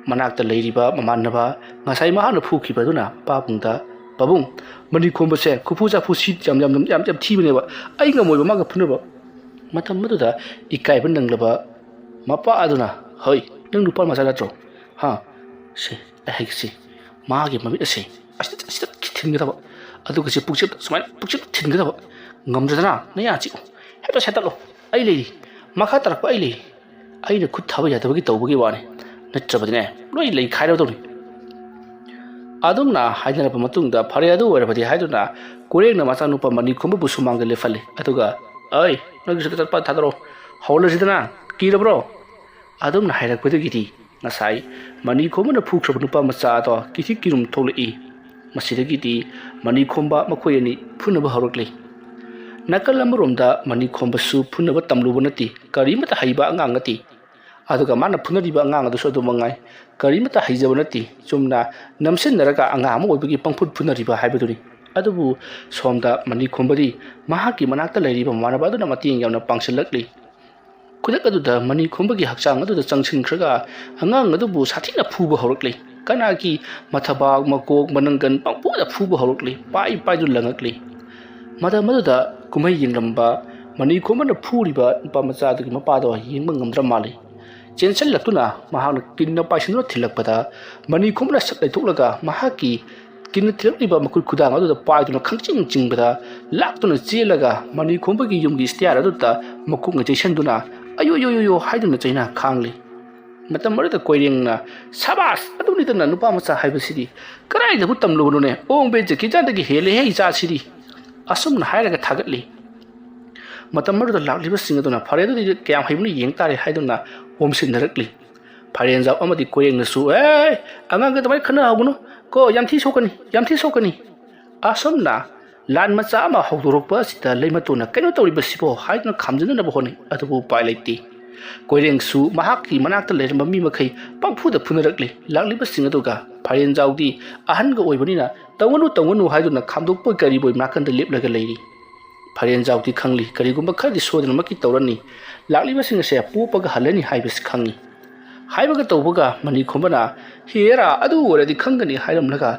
ꯃꯅꯥꯛꯇ ꯂꯩꯔꯤꯕ ꯃꯃꯥꯟꯅꯕ, ꯉꯁꯥꯏ ꯃꯍꯥꯛꯅ ꯐꯨꯈꯤꯕ ꯑꯗꯨꯅ ꯄꯥꯕꯨꯡꯗ, "ꯄꯥꯕꯨꯡ, ꯃꯅꯤ ꯈꯣꯝꯕꯁꯦ ꯈꯨꯐꯨ ꯆꯥꯐꯨ ꯁꯤ ꯌꯥꯝ, ꯌꯥꯝ, ꯌꯥꯝ, ꯌꯥꯝ ꯊꯤꯕꯅꯦꯕ, ꯑꯩ ꯉꯝꯃꯣꯏꯕ ꯃꯥꯒ ꯐꯨꯅꯕ"꯫ ꯃꯇꯝ ꯑꯗꯨꯗ ꯏꯀꯥꯏꯕ ꯅꯪꯂꯕ ꯃꯄꯥ ꯑꯗꯨꯅ, "ꯍꯣꯏ, ꯅꯪ ꯅꯨꯄꯥ ꯃꯆꯥ ꯅꯠꯇ꯭ꯔꯣ? ꯍꯥ? ꯁꯦ, ꯑꯩ ꯍꯥꯏꯒꯦꯁꯦ, ꯃꯥꯒꯤ ꯃꯃꯤꯠ ꯑꯁꯦ ꯑꯁꯤꯗ, ꯑꯁꯤꯗ ꯊꯤꯟꯒꯗꯕ, ꯑꯗꯨꯒ ꯁꯤ ꯄꯨꯛꯆꯦꯞꯇ ꯁꯨꯃꯥꯏꯅ ꯄꯨꯛꯆꯦꯞꯇ ꯊꯤꯟꯒꯗꯕ, ꯉꯝꯗ꯭ꯔꯗꯅ ꯅꯌꯥ ꯆꯤꯛꯎ, ꯍꯦꯛꯇ ꯁꯦꯠꯇꯠꯂꯣ, ꯑꯩ ꯂꯩꯔꯤ, ꯃꯈꯥ ꯇꯥꯔꯛꯄ ꯑꯩ ꯂꯩꯔꯤ, ꯑꯩꯅ ꯈꯨꯠ ꯊꯥꯕ ꯌꯥꯗꯕꯒꯤ ꯇꯧꯕꯒꯤ ꯋꯥꯅꯤ, ꯅꯠꯇ꯭ꯔꯕꯗꯤꯅꯦ ꯂꯣꯏ ꯂꯩꯈꯥꯏꯔꯗꯧꯅꯤ"꯫ ꯑꯗꯨꯝꯅ ꯍꯥꯏꯅꯔꯕ ꯃꯇꯨꯡꯗ, "ꯐꯔꯦ, ꯑꯗꯨ ꯑꯣꯏꯔꯕꯗꯤ" ꯍꯥꯏꯗꯨꯅ ꯀꯣꯏꯔꯦꯡꯅ ꯃꯆꯥꯅꯨꯄꯥ ꯃꯅꯤ ꯈꯣꯝꯕꯕꯨ ꯁꯨꯃꯥꯡꯗ ꯂꯦꯞꯍꯜꯂꯤ꯫ ꯑꯗꯨꯒ, "ꯑꯩ, ꯅꯪꯒꯤꯁꯨ ꯆꯠꯄ ꯊꯥꯗꯣꯔꯛꯑꯣ, ꯍꯧꯔꯁꯤꯗꯅ, ꯀꯤꯔꯕ꯭ꯔꯣ?" ꯑꯗꯨꯝꯅ ꯍꯥꯏꯔꯛꯄꯗꯒꯤꯗꯤ ꯉꯁꯥꯏ ꯃꯅꯤ ꯈꯣꯝꯕꯅ ꯐꯨꯈ꯭ꯔꯕ ꯅꯨꯄꯥ ꯃꯆꯥ ꯑꯗꯣ ꯀꯤꯊꯤ ꯀꯤꯔꯨꯝ ꯊꯣꯛꯂꯛꯏ꯫ ꯃꯁꯤꯗꯒꯤꯗꯤ ꯃꯅꯤ ꯈꯣꯝꯕ ꯃꯈꯣꯏ ꯑꯅꯤ ꯐꯨꯅꯕ ꯍꯧꯔꯛꯂꯤ꯫ ꯅꯥꯀꯜ ꯑꯃꯔꯣꯝꯗ ꯃꯅꯤ ꯈꯣꯝꯕꯁꯨ ꯐꯨꯅꯕ ꯇꯝꯂꯨꯕ ꯅꯠꯇꯦ, ꯀꯔꯤꯃꯠꯇ ꯍꯩꯕ ꯑꯉꯥꯡ ꯅꯠꯇꯦ꯫ ꯑꯗꯨꯒ ꯃꯥꯅ ꯐꯨꯅꯔꯤꯕ ꯑꯉꯥꯡ ꯑꯗꯨꯁꯨ ꯑꯗꯨ ꯃꯉꯥꯏ, ꯀꯔꯤꯃꯠꯇ ꯍꯩꯖꯕ ꯅꯠꯇꯦ, ꯆꯨꯝꯅ ꯅꯝꯁꯤꯟꯅꯔꯒ ꯑꯉꯥꯡ ꯑꯃ ꯑꯣꯏꯕꯒꯤ ꯄꯪꯐꯨꯠ ꯐꯨꯅꯔꯤꯕ ꯍꯥꯏꯕꯗꯨꯅꯤ꯫ ꯑꯗꯨꯕꯨ ꯁꯣꯝꯗ ꯃꯅꯤ ꯈꯣꯝꯕꯗꯤ ꯃꯍꯥꯛꯀꯤ ꯃꯅꯥꯛꯇ ꯂꯩꯔꯤꯕ ꯃꯃꯥꯟꯅꯕ ꯑꯗꯨꯅ ꯃꯇꯦꯡ ꯌꯥꯝꯅ ꯄꯥꯡꯁꯤꯜꯂꯛꯂꯤ꯫ ꯈꯨꯗꯛ ꯑꯗꯨꯗ ꯃꯅꯤ ꯈꯣꯝꯕꯒꯤ ꯍꯛꯆꯥꯡ ꯑꯗꯨꯗ ꯆꯪꯁꯤꯟꯈ꯭ꯔꯒ ꯑꯉꯥꯡ ꯑꯗꯨꯕꯨ ꯁꯥꯊꯤꯅ ꯐꯨꯕ ꯍꯧꯔꯛꯂꯤ꯫ ꯀꯅꯥꯒꯤ ꯃꯊꯕꯥꯛ, ꯃꯀꯣꯛ, ꯃꯅꯪꯒꯟ ꯄꯪꯐꯨꯗ ꯐꯨꯕ ꯍꯧꯔꯛꯂꯤ꯫ ꯄꯥꯏ ꯄꯥꯏꯗꯨꯅ ꯂꯪꯉꯛꯂꯤ꯫ ꯃꯇꯝ ꯑꯗꯨꯗ ꯀꯨꯝꯍꯩ ꯌꯦꯡꯂꯝꯕ ꯃꯅꯤ ꯈꯣꯝꯕꯅ ꯐꯨꯔꯤꯕ ꯅꯨꯄꯥ ꯃꯆꯥ ꯑꯗꯨꯒꯤ ꯃꯄꯥꯗꯣ ꯌꯦꯡꯕ ꯉꯝꯗ꯭ꯔ ꯃꯥꯜꯂꯤ꯫ ꯆꯦꯟꯁꯤꯜꯂꯛꯇꯨꯅ ꯃꯍꯥꯛꯅ ꯀꯤꯟꯅ ꯄꯥꯏꯁꯤꯟꯗꯨꯅ ꯊꯤꯜꯂꯛꯄꯗ, ꯃꯅꯤ ꯈꯣꯝꯕꯅ ꯁꯠ ꯂꯩꯊꯣꯛꯂꯒ ꯃꯍꯥꯛꯀꯤ ꯀꯤꯟꯅ ꯊꯤꯜꯂꯛꯂꯤꯕ ꯃꯈꯨꯠ ꯈꯨꯗꯥꯡ ꯑꯗꯨꯗ ꯄꯥꯏꯗꯨꯅ ꯈꯪꯆꯤꯡ ꯆꯤꯡꯕꯗ, ꯂꯥꯛꯇꯨꯅ ꯆꯦꯜꯂꯒ ꯃꯅꯤ ꯈꯣꯝꯕꯒꯤ ꯌꯨꯝꯒꯤ ꯁ꯭ꯇꯤꯌꯥꯔ ꯑꯗꯨꯗ ꯃꯀꯣꯛꯅ ꯆꯩꯁꯟꯗꯨꯅ "ꯑꯌꯣ, ꯌꯣ, ꯌꯣ, ꯌꯣ" ꯍꯥꯏꯗꯨꯅ ꯆꯩꯅꯥ ꯈꯥꯡꯂꯤ꯫ ꯃꯇꯝ ꯑꯗꯨꯗ ꯀꯣꯏꯔꯦꯡꯅ, "ꯁꯕꯥꯁ! ꯑꯗꯨꯅꯤꯗꯅ ꯅꯨꯄꯥ ꯃꯆꯥ ꯍꯥꯏꯕꯁꯤꯗꯤ꯫ ꯀꯗꯥꯏꯗꯕꯨ ꯇꯝꯂꯨꯕꯅꯣꯅꯦ? ꯑꯣꯡꯕꯦ ꯖꯦꯀꯤ ꯆꯥꯟꯗꯒꯤ ꯍꯦꯜꯂꯦꯍꯦ ꯏꯆꯥꯁꯤꯗꯤ"꯫ ꯑꯁꯨꯝꯅ ꯍꯥꯏꯔꯒ ꯊꯥꯒꯠꯂꯤ꯫ ꯃꯇꯝ ꯑꯗꯨꯗ ꯂꯥꯛꯂꯤꯕꯁꯤꯡ ꯑꯗꯨꯅ, "ꯐꯔꯦ, ꯑꯗꯨꯗꯤ ꯀꯌꯥꯝ ꯍꯩꯕꯅꯣ ꯌꯦꯡ ꯇꯥꯔꯦ" ꯍꯥꯏꯗꯨꯅ ꯑꯣꯝꯁꯤꯟꯅꯔꯛꯂꯤ꯫ ꯐꯥꯏꯔꯦꯟꯖꯥꯎ ꯑꯃꯗꯤ ꯀꯣꯏꯔꯦꯡꯅꯁꯨ, "ꯑꯦ, ꯑꯉꯥꯡꯒ ꯑꯗꯨꯃꯥꯏꯅ ꯈꯟꯅꯍꯧꯒꯅꯨ ꯀꯣ, ꯌꯥꯝ ꯊꯤ ꯁꯣꯛꯀꯅꯤ, ꯌꯥꯝ ꯊꯤ ꯁꯣꯛꯀꯅꯤ"꯫ ꯑꯁꯨꯝꯅ ꯂꯥꯟ ꯃꯆꯥ ꯑꯃ ꯍꯧꯗꯣꯔꯛꯄ ꯑꯁꯤꯗ ꯂꯩꯃꯇꯣꯟꯅ "ꯀꯩꯅꯣ ꯇꯧꯔꯤꯕꯁꯤꯕꯣ?" ꯍꯥꯏꯗꯨꯅ ꯈꯥꯝꯖꯤꯟꯅꯅꯕ ꯍꯣꯠꯅꯩ, ꯑꯗꯨꯕꯨ ꯎꯄꯥꯏ ꯂꯩꯇꯦ꯫ ꯀꯣꯏꯔꯦꯡꯁꯨ ꯃꯍꯥꯛꯀꯤ ꯃꯅꯥꯛꯇ ꯂꯩꯔꯝꯕ ꯃꯤ ꯃꯈꯩ ꯄꯪꯐꯨꯗ ꯐꯨꯅꯔꯛꯂꯤ꯫ ꯂꯥꯛꯂꯤꯕꯁꯤꯡ ꯑꯗꯨꯒ ꯐꯥꯏꯔꯦꯟꯖꯥꯎꯗꯤ ꯑꯍꯟꯒ ꯑꯣꯏꯕꯅꯤꯅ "ꯇꯧꯒꯅꯨ, ꯇꯧꯒꯅꯨ" ꯍꯥꯏꯗꯨꯅ ꯈꯥꯝꯗꯣꯛꯄꯣꯏ ꯀꯔꯤꯕꯣꯏ ꯅꯥꯀꯟꯗ ꯂꯦꯞꯂꯒ ꯂꯩꯔꯤ꯫ ꯐꯔꯦꯟꯖꯥꯎꯗꯤ ꯈꯪꯂꯤ, ꯀꯔꯤꯒꯨꯝꯕ ꯈꯔꯗꯤ ꯁꯣꯏꯗꯅꯃꯛꯀꯤ ꯇꯧꯔꯅꯤ, ꯂꯥꯛꯂꯤꯕꯁꯤꯡ ꯑꯁꯦ ꯄꯣꯞꯄꯒ ꯍꯜꯂꯅꯤ ꯍꯥꯏꯕꯁꯤ ꯈꯪꯏ꯫ ꯍꯥꯏꯕꯒ ꯇꯧꯕꯒ ꯃꯅꯤꯈꯣꯝꯕꯅ, "ꯍꯦꯔꯥ, ꯑꯗꯨ ꯑꯣꯏꯔꯗꯤ ꯈꯪꯒꯅꯤ" ꯍꯥꯏꯔꯝꯂꯒ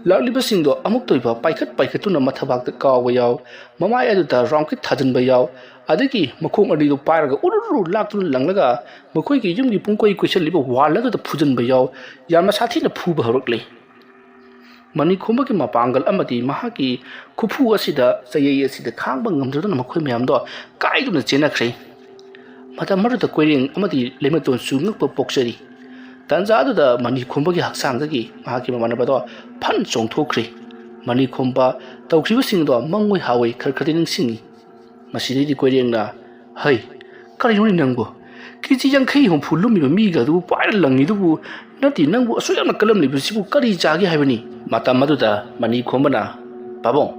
ꯂꯥꯛꯂꯤꯕꯁꯤꯡꯗꯣ ꯑꯃꯨꯛꯇ ꯑꯣꯏꯕ ꯄꯥꯏꯈꯠ ꯄꯥꯏꯈꯠꯇꯨꯅ ꯃꯊꯕꯥꯛꯇ ꯀꯥꯎꯕ ꯌꯥꯎ, ꯃꯃꯥꯏ ꯑꯗꯨꯗ ꯔꯥꯎꯟ ꯀꯤꯛ ꯊꯥꯖꯤꯟꯕ ꯌꯥꯎ, ꯑꯗꯒꯤ ꯃꯈꯣꯡ ꯑꯅꯤꯗꯨ ꯄꯥꯏꯔꯒ ꯎꯔꯨ ꯎꯔꯨ ꯂꯥꯛꯇꯨꯅ ꯂꯪꯂꯒ ꯃꯈꯣꯏꯒꯤ ꯌꯨꯝꯒꯤ ꯄꯨꯡꯀꯣꯏ ꯀꯣꯏꯁꯤꯜꯂꯤꯕ ꯋꯥꯜ ꯑꯗꯨꯗ ꯐꯨꯖꯤꯟꯕ ꯌꯥꯎ, ꯌꯥꯝꯅ ꯁꯥꯊꯤꯅ ꯐꯨꯕ ꯍꯧꯔꯛꯂꯤ꯫ ꯃꯅꯤꯈꯣꯝꯕꯒꯤ ꯃꯄꯥꯡꯒꯜ ꯑꯃꯗꯤ ꯃꯍꯥꯛꯀꯤ ꯈꯨꯐꯨ ꯑꯁꯤꯗ, ꯆꯌꯩ ꯑꯁꯤꯗ ꯈꯥꯡꯕ ꯉꯝꯗꯗꯨꯅ ꯃꯈꯣꯏ ꯃꯌꯥꯝꯗꯣ ꯀꯥꯏꯗꯨꯅ ꯆꯦꯟꯅꯈ꯭ꯔꯦ꯫ ꯃꯇꯝ ꯑꯗꯨꯗ ꯀꯣꯏꯔꯦꯡ ꯑꯃꯗꯤ ꯂꯩꯃꯇꯣꯟꯁꯨ ꯉꯛꯄ ꯄꯣꯛꯆꯔꯤ꯫ ꯇꯥꯟꯖꯥ ꯑꯗꯨꯗ ꯃꯅꯤꯈꯣꯝꯕꯒꯤ ꯍꯛꯆꯥꯡꯗꯒꯤ ꯃꯍꯥꯛꯀꯤ ꯃꯃꯥꯟꯅꯕꯗꯣ ꯐꯟ ꯆꯣꯡꯊꯣꯛꯈ꯭ꯔꯦ꯫ ꯃꯅꯤꯈꯣꯝꯕ ꯇꯧꯈꯤꯕꯁꯤꯡꯗꯣ ꯃꯪꯑꯣꯏ ꯍꯥꯑꯣꯏ ꯈꯔ ꯈꯔꯗꯤ ꯅꯤꯡꯁꯤꯡꯏ꯫ ꯃꯁꯤꯗꯩꯗꯤ ꯀꯣꯏꯔꯦꯡꯅ, "ꯍꯩ, ꯀꯔꯤꯅꯣꯅꯦ ꯅꯪꯕꯨ? ꯀꯦꯖꯤ ꯌꯥꯡꯈꯩ ꯍꯨꯝꯐꯨ ꯂꯨꯝꯃꯤꯕ ꯃꯤꯒ ꯑꯗꯨꯕꯨ ꯄꯥꯏꯔ ꯂꯪꯉꯤꯗꯨꯕꯨ ꯅꯠꯇꯦ, ꯅꯪꯕꯨ ꯑꯁꯨꯛ ꯌꯥꯝꯅ ꯀꯜꯂꯝꯂꯤꯕꯁꯤꯕꯨ ꯀꯔꯤ ꯆꯥꯒꯦ ꯍꯥꯏꯕꯅꯤ?" ꯃꯇꯝ ꯑꯗꯨꯗ ꯃꯅꯤꯈꯣꯝꯕꯅ, "ꯄꯥꯕꯨꯡ,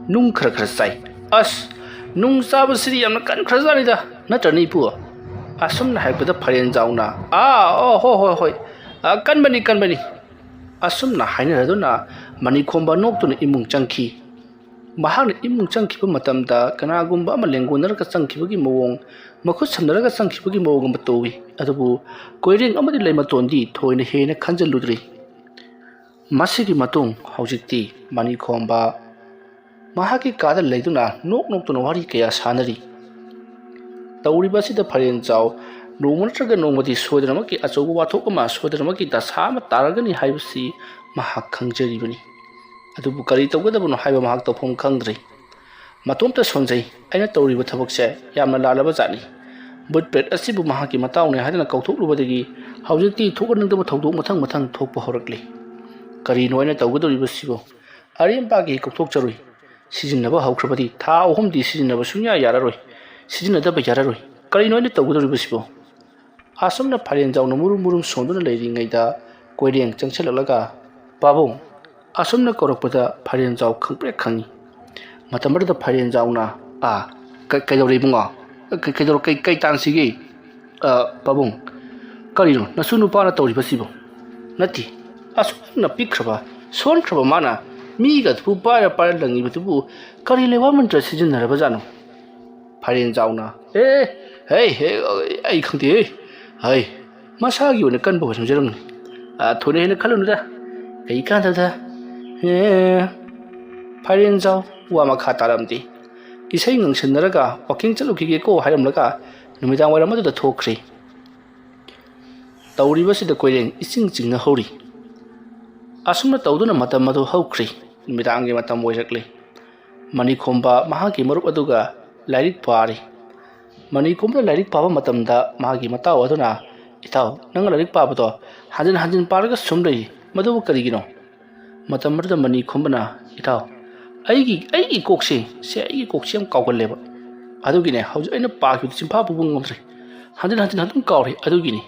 ꯅꯨꯡ ꯈꯔ ꯈꯔ ꯆꯥꯏ꯫" "ꯑꯁ, ꯅꯨꯡ ꯆꯥꯕꯁꯤꯗꯤ ꯌꯥꯝꯅ ꯀꯟꯈ꯭ꯔꯖꯥꯠꯅꯤꯗ, ꯅꯠꯇ꯭ꯔꯅꯦ ꯏꯄꯨ?" ꯑꯁꯨꯝꯅ ꯍꯥꯏꯔꯛꯄꯗ ꯐꯔꯦꯟꯖꯥꯎꯅ, "ꯑꯥ, ꯑꯣ, ꯍꯣꯏ, ꯍꯣꯏ, ꯍꯣꯏ, ꯑꯥ, ꯀꯟꯕꯅꯤ, ꯀꯟꯕꯅꯤ꯫" ꯑꯁꯨꯝꯅ ꯍꯥꯏꯅꯔꯗꯨꯅ ꯃꯅꯤꯈꯣꯝꯕ ꯅꯣꯛꯇꯨꯅ ꯏꯃꯨꯡ ꯆꯪꯈꯤ꯫ ꯃꯍꯥꯛꯅ ꯏꯃꯨꯡ ꯆꯪꯈꯤꯕ ꯃꯇꯝꯗ ꯀꯅꯥꯒꯨꯝꯕ ꯑꯃ ꯂꯦꯡꯒꯣꯟꯅꯔꯒ ꯆꯪꯈꯤꯕꯒꯤ ꯃꯑꯣꯡ, ꯃꯈꯨꯠ ꯁꯝꯅꯔꯒ ꯆꯪꯈꯤꯕꯒꯤ ꯃꯑꯣꯡ ꯑꯃ ꯇꯧꯏ꯫ ꯑꯗꯨꯕꯨ ꯀꯣꯏꯔꯦꯡ ꯑꯃꯗꯤ ꯂꯩꯃꯇꯣꯟꯗꯤ ꯊꯣꯏꯅ ꯍꯦꯟꯅ ꯈꯟꯖꯤꯜꯂꯨꯗ꯭ꯔꯤ꯫ ꯃꯁꯤꯒꯤ ꯃꯇꯨꯡ ꯍꯧꯖꯤꯛꯇꯤ ꯃꯅꯤꯈꯣꯝꯕ ꯃꯍꯥꯛꯀꯤ ꯀꯥꯗ ꯂꯩꯗꯨꯅ ꯅꯣꯛ ꯅꯣꯛꯇꯨꯅ ꯋꯥꯔꯤ ꯀꯌꯥ ꯁꯥꯟꯅꯔꯤ꯫ ꯇꯧꯔꯤꯕ ꯑꯁꯤꯗ ꯐꯔꯦꯟꯖꯥꯎ ꯅꯣꯡꯃ ꯅꯠꯇ꯭ꯔꯒ ꯅꯣꯡꯃꯗꯤ ꯁꯣꯏꯗꯅꯃꯛꯀꯤ ꯑꯆꯧꯕ ꯋꯥꯊꯣꯛ ꯑꯃ, ꯁꯣꯏꯗꯅꯃꯛꯀꯤ ꯗꯁꯥ ꯑꯃ ꯇꯥꯔꯒꯅꯤ ꯍꯥꯏꯕꯁꯤ ꯃꯍꯥꯛ ꯈꯪꯖꯔꯤꯕꯅꯤ꯫ ꯑꯗꯨꯕꯨ ꯀꯔꯤ ꯇꯧꯒꯗꯕꯅꯣ ꯍꯥꯏꯕ ꯃꯍꯥꯛ ꯇꯧꯐꯝ ꯈꯪꯗ꯭ꯔꯦ꯫ ꯃꯇꯣꯝꯇ ꯁꯣꯟꯖꯩ꯫ ꯑꯩꯅ ꯇꯧꯔꯤꯕ ꯊꯕꯛꯁꯦ ꯌꯥꯝꯅ ꯂꯥꯜꯂꯕ ꯖꯥꯠꯅꯤ꯫ ꯚꯨꯠ ꯄ꯭ꯔꯦꯠ ꯑꯁꯤꯕꯨ ꯃꯍꯥꯛꯀꯤ ꯃꯇꯥꯎꯅꯦ ꯍꯥꯏꯗꯨꯅ ꯀꯧꯊꯣꯛꯂꯨꯕꯗꯒꯤ ꯍꯧꯖꯤꯛꯇꯤ ꯊꯣꯛꯍꯟꯅꯤꯡꯗꯕ ꯊꯧꯗꯣꯛ ꯃꯊꯪ ꯃꯊꯪ ꯊꯣꯛꯄ ꯍꯧꯔꯛꯂꯤ꯫ ꯀꯔꯤꯅꯣ ꯑꯩꯅ ꯇꯧꯒꯗꯧꯔꯤꯕꯁꯤꯕꯨ? ꯑꯔꯦꯝꯕꯥꯒꯤ ꯀꯧꯊꯣꯛꯆꯔꯨꯏ꯫ ꯁꯤꯖꯤꯟꯅꯕ ꯍꯧꯈ꯭ꯔꯕꯗꯤ ꯊꯥ ꯑꯍꯨꯝꯗꯤ ꯁꯤꯖꯤꯟꯅꯕ ꯁꯨꯡꯌꯥ ꯌꯥꯔꯔꯣꯏ꯫ ꯁꯤꯖꯤꯟꯅꯗꯕ ꯌꯥꯔꯔꯣꯏ꯫ ꯀꯔꯤꯅꯣ ꯑꯩꯅ ꯇꯧꯒꯗꯧꯔꯤꯕꯁꯤꯕꯨ? ꯑꯁꯨꯝꯅ ꯐꯥꯏꯔꯦꯟꯖꯥꯎꯅ ꯃꯨꯔꯨꯝ ꯃꯨꯔꯨꯝ ꯁꯣꯟꯗꯨꯅ ꯂꯩꯔꯤꯉꯩꯗ ꯀꯣꯏꯔꯦꯡ ꯆꯪꯁꯤꯜꯂꯛꯂꯒ, "ꯄꯥꯕꯨꯡ!" ꯑꯁꯨꯝꯅ ꯀꯧꯔꯛꯄꯗ ꯐꯥꯏꯔꯦꯟꯖꯥꯎ ꯈꯪꯄ꯭ꯔꯦꯛ ꯈꯪꯉꯤ꯫ ꯃꯇꯝ ꯑꯗꯨꯗ ꯐꯥꯏꯔꯦꯟꯖꯥꯎꯅ, "ꯑꯥ, ꯀ-, ꯀꯩꯗꯧꯔꯦ ꯏꯕꯨꯡꯉꯣ? ꯀ-, ꯀꯩꯗꯧꯔ-, ꯀꯩ, ꯀꯩ ꯇꯥꯟꯁꯤꯒꯦ?" "ꯑ, ꯄꯥꯕꯨꯡ, ꯀꯔꯤꯅꯣ ꯅꯁꯨ ꯅꯨꯄꯥꯅ ꯇꯧꯔꯤꯕꯁꯤꯕꯨ?" "ꯅꯠꯇꯦ, ꯑꯁꯨꯛ ꯌꯥꯝꯅ ꯄꯤꯛꯈ꯭ꯔꯕ, ꯁꯣꯟꯈ꯭ꯔꯕ ꯃꯥꯅ ꯃꯤꯒ ꯑꯗꯨꯕꯨ ꯄꯥꯏꯔ ꯄꯥꯏꯔ ꯂꯪꯉꯤꯕꯗꯨꯕꯨ ꯀꯔꯤ ꯂꯩꯋꯥ ꯃꯟꯇ꯭ꯔ ꯁꯤꯖꯤꯟꯅꯔꯕꯖꯥꯠꯅꯣ? ꯐꯥꯏꯔꯦꯟꯖꯥꯎꯅ, "ꯑꯦ, ꯍꯩ, ꯍꯦ, ꯑꯩ ꯈꯪꯗꯦ, ꯍꯩ, ꯃꯁꯥꯒꯤ ꯑꯣꯏꯅ ꯀꯟꯕ ꯑꯣꯏꯔꯝꯖꯔꯝꯒꯅꯤ꯫ ꯑ, ꯊꯣꯏꯅ ꯍꯦꯟꯅ ꯈꯜꯂꯨꯅꯨꯗ, ꯀꯩ ꯀꯥꯟꯗꯕꯗ?" ꯑꯦ, ꯐꯥꯏꯔꯦꯟꯖꯥꯎ ꯋꯥ ꯃꯈꯥ ꯇꯥꯔꯝꯗꯦ꯫ ꯏꯁꯩ ꯉꯪꯁꯟꯅꯔꯒ "ꯋꯥꯀꯤꯡ ꯆꯠꯂꯨꯈꯤꯒꯦꯀꯣ" ꯍꯥꯏꯔꯝꯂꯒ ꯅꯨꯃꯤꯗꯥꯡ ꯋꯥꯏꯔꯝ ꯑꯗꯨꯗ ꯊꯣꯛꯈ꯭ꯔꯦ꯫ ꯇꯧꯔꯤꯕꯁꯤꯗ ꯀꯣꯏꯔꯦꯡ ꯏꯆꯤꯡ ꯆꯤꯡꯅ ꯍꯧꯔꯤ꯫ ꯑꯁꯨꯝꯅ ꯇꯧꯗꯨꯅ ꯃꯇꯝ ꯑꯗꯨ ꯍꯧꯈ꯭ꯔꯦ꯫ ꯅꯨꯃꯤꯗꯥꯡꯒꯤ ꯃꯇꯝ ꯑꯣꯏꯔꯛꯂꯦ꯫ ꯃꯅꯤꯈꯣꯝꯕ ꯃꯍꯥꯛꯀꯤ ꯃꯔꯨꯞ ꯑꯗꯨꯒ ꯂꯥꯏꯔꯤꯛ ꯄꯥꯔꯤ꯫ ꯃꯅꯤꯈꯣꯝꯕꯅ ꯂꯥꯏꯔꯤꯛ ꯄꯥꯕ ꯃꯇꯝꯗ ꯃꯍꯥꯛꯀꯤ ꯃꯇꯥꯎ ꯑꯗꯨꯅ, "ꯏꯇꯥꯎ, ꯅꯪꯅ ꯂꯥꯏꯔꯤꯛ ꯄꯥꯕꯗꯣ ꯍꯟꯖꯤꯟ ꯍꯟꯖꯤꯟ ꯄꯥꯔꯒ ꯁꯨꯝ ꯂꯩ, ꯃꯗꯨꯕꯨ ꯀꯔꯤꯒꯤꯅꯣ?" ꯃꯇꯝ ꯑꯗꯨꯗ ꯃꯅꯤꯈꯣꯝꯕꯅ, "ꯏꯇꯥꯎ, ꯑꯩꯒꯤ, ꯑꯩꯒꯤ ꯀꯣꯛꯁꯦ, ꯁꯦ, ꯑꯩꯒꯤ ꯀꯣꯛꯁꯦ ꯌꯥꯝ ꯀꯥꯎꯒꯜꯂꯦꯕ꯫ ꯑꯗꯨꯒꯤꯅꯦ ꯍꯧꯖꯤꯛ ꯑꯩꯅ ꯄꯥꯈꯤꯕꯗꯨ ꯆꯤꯟꯐꯥ ꯄꯨꯕ ꯉꯝꯗ꯭ꯔꯦ꯫ ꯍꯟꯖꯤꯟ ꯍꯟꯖꯤꯟ ꯑꯗꯨꯝ ꯀꯥꯎꯔꯦ꯫ ꯑꯗꯨꯒꯤꯅꯤ꯫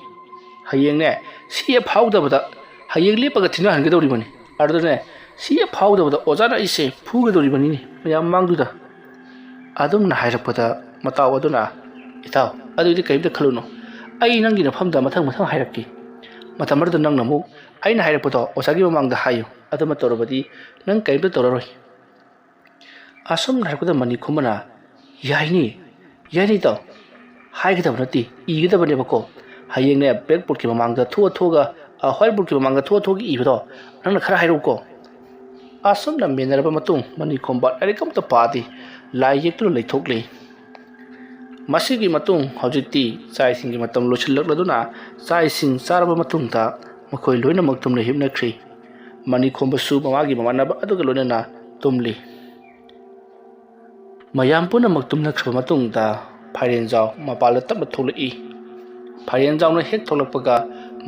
ꯍꯌꯦꯡꯅꯦ, ꯁꯤ ꯍꯦꯛ ꯐꯥꯎꯗꯕꯗ, ꯍꯌꯦꯡ ꯂꯦꯞꯄꯒ ꯊꯤꯟꯅꯍꯟꯒꯗꯧꯔꯤꯕꯅꯤ꯫ ꯑꯗꯨꯗꯅꯦ, ꯁꯤ ꯍꯦꯛ ꯐꯥꯎꯗꯕꯗ ꯑꯣꯖꯥꯅ ꯑꯩꯁꯦ ꯐꯨꯒꯗꯧꯔꯤꯕꯅꯤꯅꯦ, ꯃꯌꯥꯝ ꯃꯥꯡꯗꯨꯗ꯫" ꯑꯗꯨꯝꯅ ꯍꯥꯏꯔꯛꯄꯗ ꯃꯇꯥꯎ ꯑꯗꯨꯅ, "ꯏꯇꯥꯎ, ꯑꯗꯨꯗꯤ ꯀꯔꯤꯝꯇ ꯈꯜꯂꯨꯅꯨ꯫ ꯑꯩ ꯅꯪꯒꯤ ꯅꯐꯝꯗ ꯃꯊꯪ ꯃꯊꯪ ꯍꯥꯏꯔꯛꯀꯦ꯫ ꯃꯇꯝ ꯑꯗꯨꯗ ꯅꯪꯅ ꯑꯃꯨꯛ ꯑꯩꯅ ꯍꯥꯏꯔꯛꯄꯗꯣ ꯑꯣꯖꯥꯒꯤ ꯃꯃꯥꯡꯗ ꯍꯥꯏꯌꯨ꯫ ꯑꯗꯨꯃ ꯇꯧꯔꯕꯗꯤ ꯅꯪ ꯀꯔꯤꯝꯇ ꯇꯧꯔꯔꯣꯏ꯫" ꯑꯁꯨꯝꯅ ꯍꯥꯏꯔꯛꯄꯗ ꯃꯅꯤꯈꯣꯝꯕꯅ, "ꯌꯥꯏꯅꯦ, ꯌꯥꯏꯅꯦ ꯏꯇꯥꯎ꯫ ꯍꯥꯏꯒꯗꯕ ꯅꯠꯇꯦ, ꯏꯒꯗꯕꯅꯦꯕꯀꯣ꯫ ꯍꯌꯦꯡꯅꯦ ꯕ꯭ꯂꯦꯛꯕꯣꯔꯗꯀꯤ ꯃꯃꯥꯡꯗ ꯊꯣꯛꯑ ꯊꯣꯛꯑꯒ, ꯑ, ꯋꯥꯏꯠ ꯕꯣꯔꯗꯀꯤ ꯃꯃꯥꯡꯗ ꯊꯣꯛꯑ ꯊꯣꯛꯑꯒ ꯏꯕꯗꯣ ꯅꯪꯅ ꯈꯔ ꯍꯥꯏꯔꯛꯎꯀꯣ꯫" ꯑꯁꯨꯝꯅ ꯃꯦꯟꯅꯔꯕ ꯃꯇꯨꯡ ꯃꯅꯤꯈꯣꯝꯕ ꯂꯥꯏꯔꯤꯛ ꯑꯃꯠꯇ ꯄꯥꯗꯦ, ꯂꯥꯏ ꯌꯦꯛꯇꯨꯅ ꯂꯩꯊꯣꯛꯂꯤ꯫ ꯃꯁꯤꯒꯤ ꯃꯇꯨꯡ ꯍꯧꯖꯤꯛꯇꯤ ꯆꯥꯛ ꯏꯁꯤꯡꯒꯤ ꯃꯇꯝ ꯂꯣꯏꯁꯤꯜꯂꯛꯂꯗꯨꯅ ꯆꯥꯛ ꯏꯁꯤꯡ ꯆꯥꯔꯕ ꯃꯇꯨꯡꯗ ꯃꯈꯣꯏ ꯂꯣꯏꯅꯃꯛ ꯇꯨꯝꯅ ꯍꯤꯞꯅꯈ꯭ꯔꯤ꯫ ꯃꯅꯤꯈꯣꯝꯕꯁꯨ ꯃꯃꯥꯒꯤ ꯃꯃꯥꯟꯅꯕ ꯑꯗꯨꯒ ꯂꯣꯏꯅꯅ ꯇꯨꯝꯂꯤ꯫ ꯃꯌꯥꯝ ꯄꯨꯝꯅꯃꯛ ꯇꯨꯝꯅꯈ꯭ꯔꯕ ꯃꯇꯨꯡꯗ ꯐꯥꯏꯔꯦꯟꯖꯥꯎ ꯃꯄꯥꯟꯗ ꯇꯞꯅ ꯊꯣꯛꯂꯛꯏ꯫ ꯐꯥꯏꯔꯦꯟꯖꯥꯎꯅ ꯍꯦꯛ ꯊꯣꯛꯂꯛꯄꯒ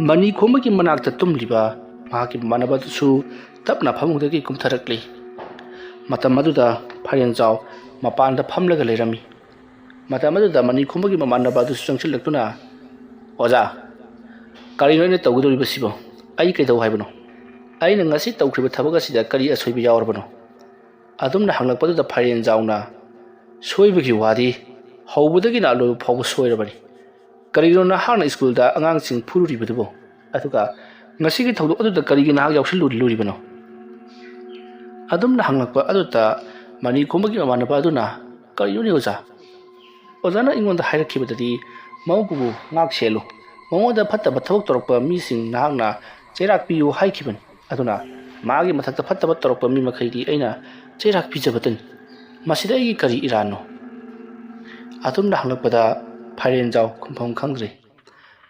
ꯃꯅꯤꯈꯣꯝꯕꯒꯤ ꯃꯅꯥꯛꯇ ꯇꯨꯝꯂꯤꯕ ꯃꯍꯥꯛꯀꯤ ꯃꯃꯥꯟꯅꯕꯗꯨꯁꯨ ꯇꯞꯅ ꯐꯃꯨꯡꯗꯒꯤ ꯀꯨꯝꯊꯔꯛꯂꯤ꯫ ꯃꯇꯝ ꯑꯗꯨꯗ ꯐꯥꯏꯔꯦꯟꯖꯥꯎ ꯃꯄꯥꯟꯗ ꯐꯝꯂꯒ ꯂꯩꯔꯝꯃꯤ꯫ ꯃꯇꯝ ꯑꯗꯨꯗ ꯃꯅꯤꯈꯣꯝꯕꯒꯤ ꯃꯃꯥꯟꯅꯕ ꯑꯗꯨꯁꯨ ꯆꯪꯁꯤꯜꯂꯛꯇꯨꯅ, "ꯑꯣꯖꯥ, ꯀꯔꯤꯅꯣ ꯑꯩꯅ ꯇꯧꯒꯗꯧꯔꯤꯕꯁꯤꯕꯣ? ꯑꯩ ꯀꯩꯗꯧ ꯍꯥꯏꯕꯅꯣ? ꯑꯩꯅ ꯉꯁꯤ ꯇꯧꯈ꯭ꯔꯤꯕ ꯊꯕꯛ ꯑꯁꯤꯗ ꯀꯔꯤ ꯑꯁꯣꯏꯕ ꯌꯥꯎꯔꯕꯅꯣ?" ꯑꯗꯨꯝꯅ ꯍꯪꯂꯛꯄꯗꯨꯗ ꯐꯥꯏꯔꯦꯟꯖꯥꯎꯅ, "ꯁꯣꯏꯕꯒꯤ ꯋꯥꯗꯤ ꯍꯧꯕꯗꯒꯤꯅ ꯑꯂꯣꯏꯕ ꯐꯥꯎꯕ ꯁꯣꯏꯔꯕꯅꯤ꯫ ꯀꯔꯤꯒꯤꯅꯣ ꯅꯍꯥꯛꯅ ꯁ꯭ꯀꯨꯜꯗ ꯑꯉꯥꯡꯁꯤꯡ ꯐꯨꯔꯨꯔꯤꯕꯗꯨꯕꯨ? ꯑꯗꯨꯒ ꯉꯁꯤꯒꯤ ꯊꯧꯗꯣꯛ ꯑꯗꯨꯗ ꯀꯔꯤꯒꯤ ꯅꯍꯥꯛ ꯌꯥꯎꯁꯤꯜꯂꯨꯔꯤꯕꯅꯣ?" ꯑꯗꯨꯝꯅ ꯍꯪꯂꯛꯄ ꯑꯗꯨꯗ ꯃꯅꯤ ꯈꯣꯝꯕꯒꯤ ꯃꯃꯥꯟꯅꯕ ꯑꯗꯨꯅ, "ꯀꯔꯤꯅꯣꯅꯦ ꯑꯣꯖꯥ? ꯑꯣꯖꯥꯅ ꯑꯩꯉꯣꯟꯗ ꯍꯥꯏꯔꯛꯈꯤꯕꯗꯗꯤ ꯃꯧꯕꯨ ꯉꯥꯛ ꯁꯦꯜꯂꯨ, ꯃꯉꯣꯟꯗ ꯐꯠꯇꯕ ꯊꯕꯛ ꯇꯧꯔꯛꯄ ꯃꯤꯁꯤꯡ ꯅꯍꯥꯛꯅ ꯆꯩꯔꯥꯛ ꯄꯤꯌꯨ ꯍꯥꯏꯈꯤꯕꯅꯤ꯫ ꯑꯗꯨꯅ ꯃꯥꯒꯤ ꯃꯊꯛꯇ ꯐꯠꯇꯕ ꯇꯧꯔꯛꯄ ꯃꯤ ꯃꯈꯩꯗꯤ ꯑꯩꯅ ꯆꯩꯔꯥꯛ ꯄꯤꯖꯕꯇꯅꯤ꯫ ꯃꯁꯤꯗ ꯑꯩꯒꯤ ꯀꯔꯤ ꯏꯔꯥꯟꯅꯣ?" ꯑꯗꯨꯝꯅ ꯍꯪꯂꯛꯄꯗ ꯐꯥꯏꯔꯦꯟꯖꯥꯎ ꯈꯨꯝꯐꯝ ꯈꯪꯗ꯭ꯔꯦ꯫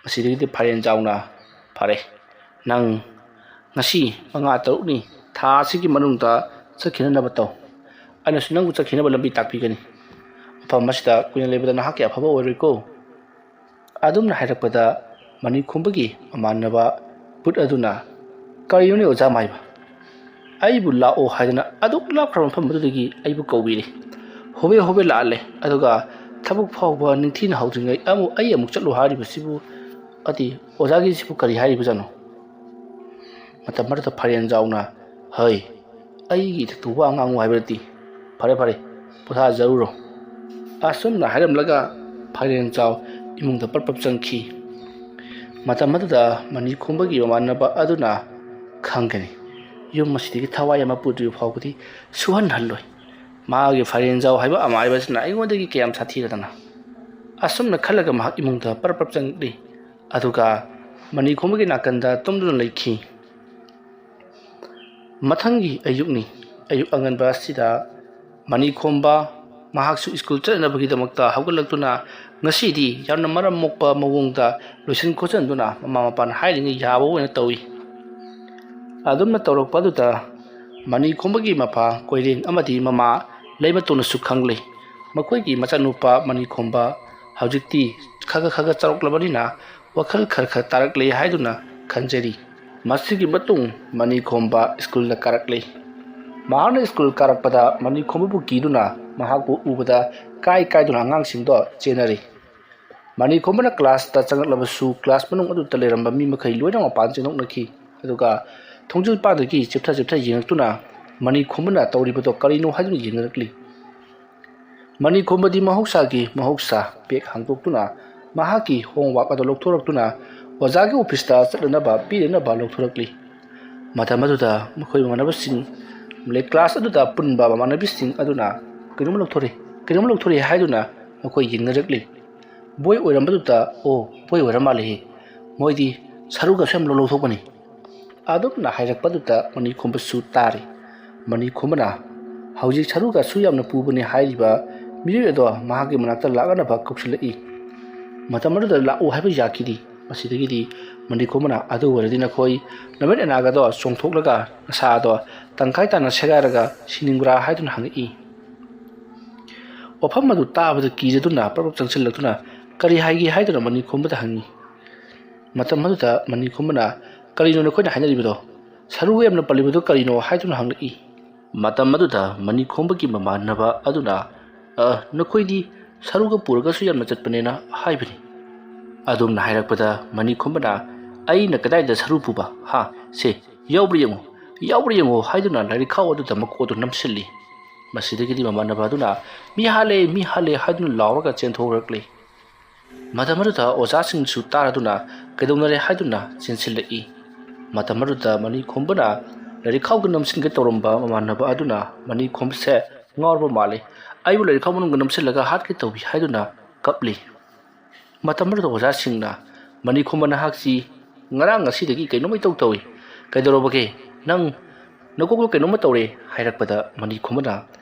ꯃꯁꯤꯗꯒꯤꯗꯤ ꯐꯥꯏꯔꯦꯟꯖꯥꯎꯅ, "ꯐꯔꯦ, ꯅꯪ ꯉꯁꯤ ꯃꯉꯥ ꯇꯔꯨꯛꯅꯤ, ꯊꯥ ꯑꯁꯤꯒꯤ ꯃꯅꯨꯡꯗ ꯆꯠꯈꯤꯅꯅꯕ ꯇꯧ꯫ ꯑꯩꯅꯁꯨ ꯅꯪꯕꯨ ꯆꯠꯈꯤꯅꯕ ꯂꯝꯕꯤ ꯇꯥꯛꯄꯤꯒꯅꯤ꯫ ꯃꯐꯝ ꯑꯁꯤꯗ ꯀꯨꯏꯅ ꯂꯩꯕꯗ ꯅꯍꯥꯛꯀꯤ ꯑꯐꯕ ꯑꯣꯏꯔꯣꯏꯀꯣ"꯫ ꯑꯗꯨꯝꯅ ꯍꯥꯏꯔꯛꯄꯗ ꯃꯅꯤ ꯈꯣꯝꯕꯒꯤ ꯃꯃꯥꯟꯅꯕ ꯕꯨꯠ ꯑꯗꯨꯅ, "ꯀꯔꯤꯅꯣꯅꯦ ꯑꯣꯖꯥ ꯃꯥꯏꯕ? ꯑꯩꯕꯨ ꯂꯥꯛꯑꯣ ꯍꯥꯏꯗꯅ ꯑꯗꯨꯛ ꯂꯥꯞꯈ꯭ꯔꯕ ꯃꯐꯝ ꯑꯗꯨꯗꯒꯤ ꯑꯩꯕꯨ ꯀꯧꯕꯤꯔꯦ꯫ ꯍꯣꯕꯦ ꯍꯣꯕꯦ ꯂꯥꯛꯍꯜꯂꯦ, ꯑꯗꯨꯒ ꯊꯕꯛ ꯐꯥꯎꯕ ꯅꯤꯡꯊꯤꯅ ꯍꯧꯗ꯭ꯔꯤꯉꯩ ꯑꯃꯨꯛ ꯑꯩ ꯑꯃꯨꯛ ꯆꯠꯂꯨ ꯍꯥꯏꯔꯤꯕꯁꯤꯕꯨ, ꯑꯗꯤ ꯑꯣꯖꯥꯒꯤꯁꯤꯕꯨ ꯀꯔꯤ ꯍꯥꯏꯔꯤꯕꯖꯥꯠꯅꯣ?" ꯃꯇꯝ ꯑꯗꯨꯗ ꯐꯥꯏꯔꯦꯟꯖꯥꯎꯅ, "ꯍꯩ, ꯑꯩꯒꯤ ꯏꯊꯛꯇ ꯋꯥ ꯉꯥꯡꯉꯨ ꯍꯥꯏꯕ ꯅꯠꯇꯦ꯫ ꯐꯔꯦ, ꯐꯔꯦ, ꯄꯣꯊꯥꯖꯔꯨꯔꯣ"꯫ ꯑꯁꯨꯝꯅ ꯍꯥꯏꯔꯝꯂꯒ ꯐꯥꯏꯔꯦꯟꯖꯥꯎ ꯏꯃꯨꯡꯗ ꯄꯔꯞ ꯄꯔꯞ ꯆꯪꯈꯤ꯫ ꯃꯇꯝ ꯑꯗꯨꯗ ꯃꯅꯤ ꯈꯣꯝꯕꯒꯤ ꯃꯃꯥꯟꯅꯕ ꯑꯗꯨꯅ ꯈꯪꯒꯅꯤ, ꯌꯨꯝ ꯑꯁꯤꯗꯒꯤ ꯊꯋꯥꯏ ꯑꯃ ꯄꯨꯗ꯭ꯔꯤꯕ ꯐꯥꯎꯕꯗꯤ ꯁꯨꯍꯟꯍꯜꯂꯣꯏ꯫ ꯃꯥꯒꯤ ꯐꯥꯏꯔꯦꯟꯖꯥꯎ ꯍꯥꯏꯕ ꯑꯃꯥꯏꯕꯁꯤꯅ ꯑꯩꯉꯣꯟꯗꯒꯤ ꯀꯌꯥꯝ ꯁꯥꯊꯤꯔꯗꯅ꯫ ꯑꯁꯨꯝꯅ ꯈꯜꯂꯒ ꯃꯍꯥꯛ ꯏꯃꯨꯡꯗ ꯄꯔꯞ ꯄꯔꯞ ꯆꯪꯂꯛꯂꯤ꯫ ꯑꯗꯨꯒ ꯃꯅꯤ ꯈꯣꯝꯕꯒꯤ ꯅꯥꯀꯟꯗ ꯇꯨꯝꯗꯨꯅ ꯂꯩꯈꯤ꯫ ꯃꯊꯪꯒꯤ ꯑꯌꯨꯛꯅꯤ꯫ ꯑꯌꯨꯛ ꯑꯉꯟꯕ ꯑꯁꯤꯗ ꯃꯅꯤ ꯈꯣꯝꯕ ꯃꯍꯥꯛꯁꯨ ꯁ꯭ꯀꯨꯜ ꯆꯠꯅꯕꯒꯤꯗꯃꯛꯇ ꯍꯧꯒꯠꯂꯛꯇꯨꯅ ꯉꯁꯤꯗꯤ ꯌꯥꯝꯅ ꯃꯔꯝ ꯃꯣꯛꯄ ꯃꯑꯣꯡꯗ ꯂꯣꯏꯁꯤꯟ ꯈꯣꯠꯆꯤꯟꯗꯨꯅ ꯃꯃꯥ ꯃꯄꯥꯅ ꯍꯥꯏꯔꯤꯉꯩ ꯌꯥꯕ ꯑꯣꯏꯅ ꯇꯧꯏ꯫ ꯑꯗꯨꯝꯅ ꯇꯧꯔꯛꯄ ꯑꯗꯨꯗ ꯃꯅꯤ ꯈꯣꯝꯕꯒꯤ ꯃꯄꯥ ꯀꯣꯏꯔꯦꯡ ꯑꯃꯗꯤ ꯃꯃꯥ ꯂꯩꯃꯇꯣꯟꯅꯁꯨ ꯈꯪꯂꯦ꯫ ꯃꯈꯣꯏꯒꯤ ꯃꯆꯥꯅꯨꯄꯥ ꯃꯅꯤ ꯈꯣꯝꯕ ꯍꯧꯖꯤꯛꯇꯤ ꯈꯒ ꯈꯒ ꯆꯥꯎꯔꯛꯂꯕꯅꯤꯅ ꯋꯥꯈꯜ ꯈꯔ ꯈꯔ ꯇꯥꯔꯛꯂꯦ ꯍꯥꯏꯗꯨꯅ ꯈꯟꯖꯔꯤ꯫ ꯃꯁꯤꯒꯤ ꯃꯇꯨꯡ ꯃꯅꯤ ꯈꯣꯝꯕ ꯁ꯭ꯀꯨꯜꯗ ꯀꯥꯔꯛꯂꯤ꯫ ꯃꯍꯥꯛꯅ ꯁ꯭ꯀꯨꯜ ꯀꯥꯔꯛꯄꯗ ꯃꯅꯤ ꯈꯣꯝꯕꯕꯨ ꯀꯤꯗꯨꯅ ꯃꯍꯥꯛꯄꯨ ꯎꯕꯗ ꯀꯥꯏ ꯀꯥꯏꯗꯨꯅ ꯑꯉꯥꯡꯁꯤꯡꯗꯣ ꯆꯦꯟꯅꯔꯤ꯫ ꯃꯅꯤ ꯈꯣꯝꯕꯅ ꯀ꯭ꯂꯥꯁꯇ ꯆꯪꯂꯛꯂꯕꯁꯨ ꯀ꯭ꯂꯥꯁ ꯃꯅꯨꯡ ꯑꯗꯨꯗ ꯂꯩꯔꯝꯕ ꯃꯤ ꯃꯈꯩ ꯂꯣꯏꯅ ꯃꯄꯥꯟ ꯆꯦꯟꯊꯣꯛꯅꯈꯤ꯫ ꯑꯗꯨꯒ ꯊꯣꯡꯖꯤꯜ ꯄꯥꯟꯗꯒꯤ ꯆꯤꯞꯊ ꯆꯤꯞꯊ ꯌꯦꯡꯂꯛꯇꯨꯅ ꯃꯅꯤ ꯈꯣꯝꯕꯅ ꯇꯧꯔꯤꯕꯗꯣ ꯀꯔꯤꯅꯣ ꯍꯥꯏꯗꯨꯅ ꯌꯦꯡꯅꯔꯛꯂꯤ꯫ ꯃꯅꯤ ꯈꯣꯝꯕꯗꯤ ꯃꯍꯧꯁꯥꯒꯤ ꯃꯍꯧꯁꯥ ꯕꯦꯒ ꯍꯥꯡꯗꯣꯛꯇꯨꯅ ꯃꯍꯥꯛꯀꯤ ꯍꯣꯝꯋꯥꯔꯛ ꯑꯗꯨ ꯂꯧꯊꯣꯔꯛꯇꯨꯅ ꯑꯣꯖꯥꯒꯤ ꯑꯣꯐꯤꯁꯇ ꯆꯠꯅꯅꯕ ꯄꯤꯅꯅꯕ ꯂꯧꯊꯣꯔꯛꯂꯤ꯫ ꯃꯇꯝ ꯑꯗꯨꯗ ꯃꯈꯣꯏ ꯃꯃꯥꯟꯅꯕꯁꯤꯡ ꯀ꯭ꯂꯥꯁ ꯑꯗꯨꯗ ꯄꯨꯟꯕ ꯃꯃꯥꯟꯅꯕꯤꯁꯤꯡ ꯑꯗꯨꯅ ꯀꯩꯅꯣꯝ ꯂꯧꯊꯣꯔꯛꯏ, ꯀꯩꯅꯣꯝ ꯂꯧꯊꯣꯔꯛꯏ ꯍꯥꯏꯗꯨꯅ ꯃꯈꯣꯏ ꯌꯦꯡꯅꯔꯛꯂꯤ꯫ ꯕꯣꯏ ꯑꯣꯏꯔꯝꯕꯗꯨꯗ, "ꯑꯣ, ꯕꯣꯏ ꯑꯣꯏꯔ ꯃꯥꯜꯂꯦꯍꯦ꯫ ꯃꯣꯏꯗꯤ ꯁꯔꯨꯒꯁꯨ ꯌꯥꯝ ꯂꯧ-, ꯂꯧꯊꯣꯛꯄꯅꯤ"꯫ ꯑꯗꯨꯝꯅ ꯍꯥꯏꯔꯛꯄꯗꯨꯗ ꯃꯅꯤꯈꯣꯝꯕꯁꯨ ꯇꯥꯔꯤ꯫ ꯃꯅꯤꯈꯣꯝꯕꯅ ꯍꯧꯖꯤꯛ ꯁꯔꯨꯒꯁꯨ ꯌꯥꯝꯅ ꯄꯨꯕꯅꯤ ꯍꯥꯏꯔꯤꯕ ꯃꯤꯑꯣꯏ ꯑꯗꯣ ꯃꯍꯥꯛꯀꯤ ꯃꯅꯥꯛꯇ ꯂꯥꯛꯅꯅꯕ ꯀꯧꯁꯤꯜꯂꯛꯏ꯫ ꯃꯇꯝ ꯑꯗꯨꯗ ꯂꯥꯛꯎ ꯍꯥꯏꯕ ꯌꯥꯈꯤꯗꯦ꯫ ꯃꯁꯤꯗꯒꯤꯗꯤ ꯃꯅꯤꯈꯣꯝꯕꯅ "ꯑꯗꯨ ꯑꯣꯏꯔꯗꯤ ꯅꯈꯣꯏ ꯅꯃꯤꯠ ꯑꯅꯥꯒꯗꯣ ꯆꯣꯡꯊꯣꯛꯂꯒ ꯅꯁꯥꯗꯣ ꯇꯪꯈꯥꯏ ꯇꯥꯅ ꯁꯦꯒꯥꯏꯔꯒ ꯁꯤꯅꯤꯡꯕ꯭ꯔꯥ?" ꯍꯥꯏꯗꯨꯅ ꯍꯪꯉꯛꯏ꯫ ꯋꯥꯐꯝ ꯑꯗꯨ ꯇꯥꯕꯗ ꯀꯤꯖꯗꯨꯅ ꯄ꯭ꯔꯞ ꯄ꯭ꯔꯞ ꯆꯪꯁꯤꯜꯂꯛꯇꯨꯅ "ꯀꯔꯤ ꯍꯥꯏꯒꯦ?" ꯍꯥꯏꯗꯨꯅ ꯃꯅꯤꯈꯣꯝꯕꯗ ꯍꯪꯉꯤ꯫ ꯃꯇꯝ ꯑꯗꯨꯗ ꯃꯅꯤꯈꯣꯝꯕꯅ "ꯀꯔꯤꯅꯣ ꯅꯈꯣꯏꯅ ꯍꯥꯏꯅꯔꯤꯕꯗꯣ? ꯁꯔꯨ ꯌꯥꯝꯅ ꯄꯜꯂꯤꯕꯗꯣ ꯀꯔꯤꯅꯣ?" ꯍꯥꯏꯗꯨꯅ ꯍꯪꯂꯛꯏ꯫ ꯃꯇꯝ ꯑꯗꯨꯗ ꯃꯅꯤꯈꯣꯝꯕꯒꯤ ꯃꯃꯥꯟꯅꯕ ꯑꯗꯨꯅ, "ꯑ, ꯅꯈꯣꯏꯗꯤ ꯁꯔꯨꯒ ꯄꯨꯔꯒꯁꯨ ꯌꯥꯝꯅ ꯆꯠꯄꯅꯦꯅ ꯍꯥꯏꯕꯅꯤ"꯫ ꯑꯗꯨꯝꯅ ꯍꯥꯏꯔꯛꯄꯗ ꯃꯅꯤꯈꯣꯝꯕꯅ, "ꯑꯩꯅ ꯀꯗꯥꯏꯗ ꯁꯔꯨ ꯄꯨꯕ? ꯍꯥ? ꯁꯦ, ꯌꯥꯎꯕ꯭ꯔꯥ ꯌꯦꯡꯉꯨ, ꯌꯥꯎꯕ꯭ꯔꯥ ꯌꯦꯡꯉꯨ" ꯍꯥꯏꯗꯨꯅ ꯂꯥꯏꯔꯤꯛꯈꯥꯎ ꯑꯗꯨꯗ ꯃꯀꯣꯛ ꯑꯗꯨ ꯅꯝꯁꯤꯜꯂꯤ꯫ ꯃꯁꯤꯗꯒꯤꯗꯤ ꯃꯃꯥꯟꯅꯕ ꯑꯗꯨꯅ, "ꯃꯤ ꯍꯥꯠꯂꯦ, ꯃꯤ ꯍꯥꯠꯂꯦ" ꯍꯥꯏꯗꯨꯅ ꯂꯥꯎꯔꯒ ꯆꯦꯟꯊꯣꯛꯂꯛꯂꯤ꯫ ꯃꯇꯝ ꯑꯗꯨꯗ ꯑꯣꯖꯥꯁꯤꯡꯁꯨ ꯇꯥꯔꯗꯨꯅ "ꯀꯩꯗꯧꯅꯔꯦ?" ꯍꯥꯏꯗꯨꯅ ꯆꯦꯟꯁꯤꯜꯂꯛꯏ꯫ ꯃꯇꯝ ꯑꯗꯨꯗ ꯃꯅꯤꯈꯣꯝꯕꯅ ꯂꯥꯏꯔꯤꯛꯈꯥꯎꯗ ꯅꯝꯁꯤꯟꯒꯦ ꯇꯧꯔꯝꯕ ꯃꯃꯥꯟꯅꯕ ꯑꯗꯨꯅ "ꯃꯅꯤꯈꯣꯝꯕꯁꯦ ꯉꯥꯎꯔꯕ ꯃꯥꯜꯂꯤ, ꯑꯩꯕꯨ ꯂꯥꯏꯔꯤꯛꯈꯥꯎ ꯃꯅꯨꯡꯗ ꯅꯝꯁꯤꯜꯂꯒ ꯍꯥꯠꯀꯦ ꯇꯧꯏ" ꯍꯥꯏꯗꯨꯅ ꯀꯞꯂꯤ꯫ ꯃꯇꯝ ꯑꯗꯨꯗ ꯑꯣꯖꯥꯁꯤꯡꯅ, "ꯃꯅꯤꯈꯣꯝꯕ ꯅꯍꯥꯛꯁꯤ ꯉꯔꯥꯡ ꯉꯁꯤꯗꯒꯤ ꯀꯩꯅꯣꯝ ꯏꯇꯧ ꯇꯧꯏ꯫ ꯀꯩꯗꯧꯔꯕꯒꯦ? ꯅꯪ ꯅꯀꯣꯛꯇꯣ ꯀꯩꯅꯣꯝꯃ ꯇꯧꯔꯦ" ꯍꯥꯏꯔꯛꯄꯗ ꯃꯅꯤꯈꯣꯝꯕꯅ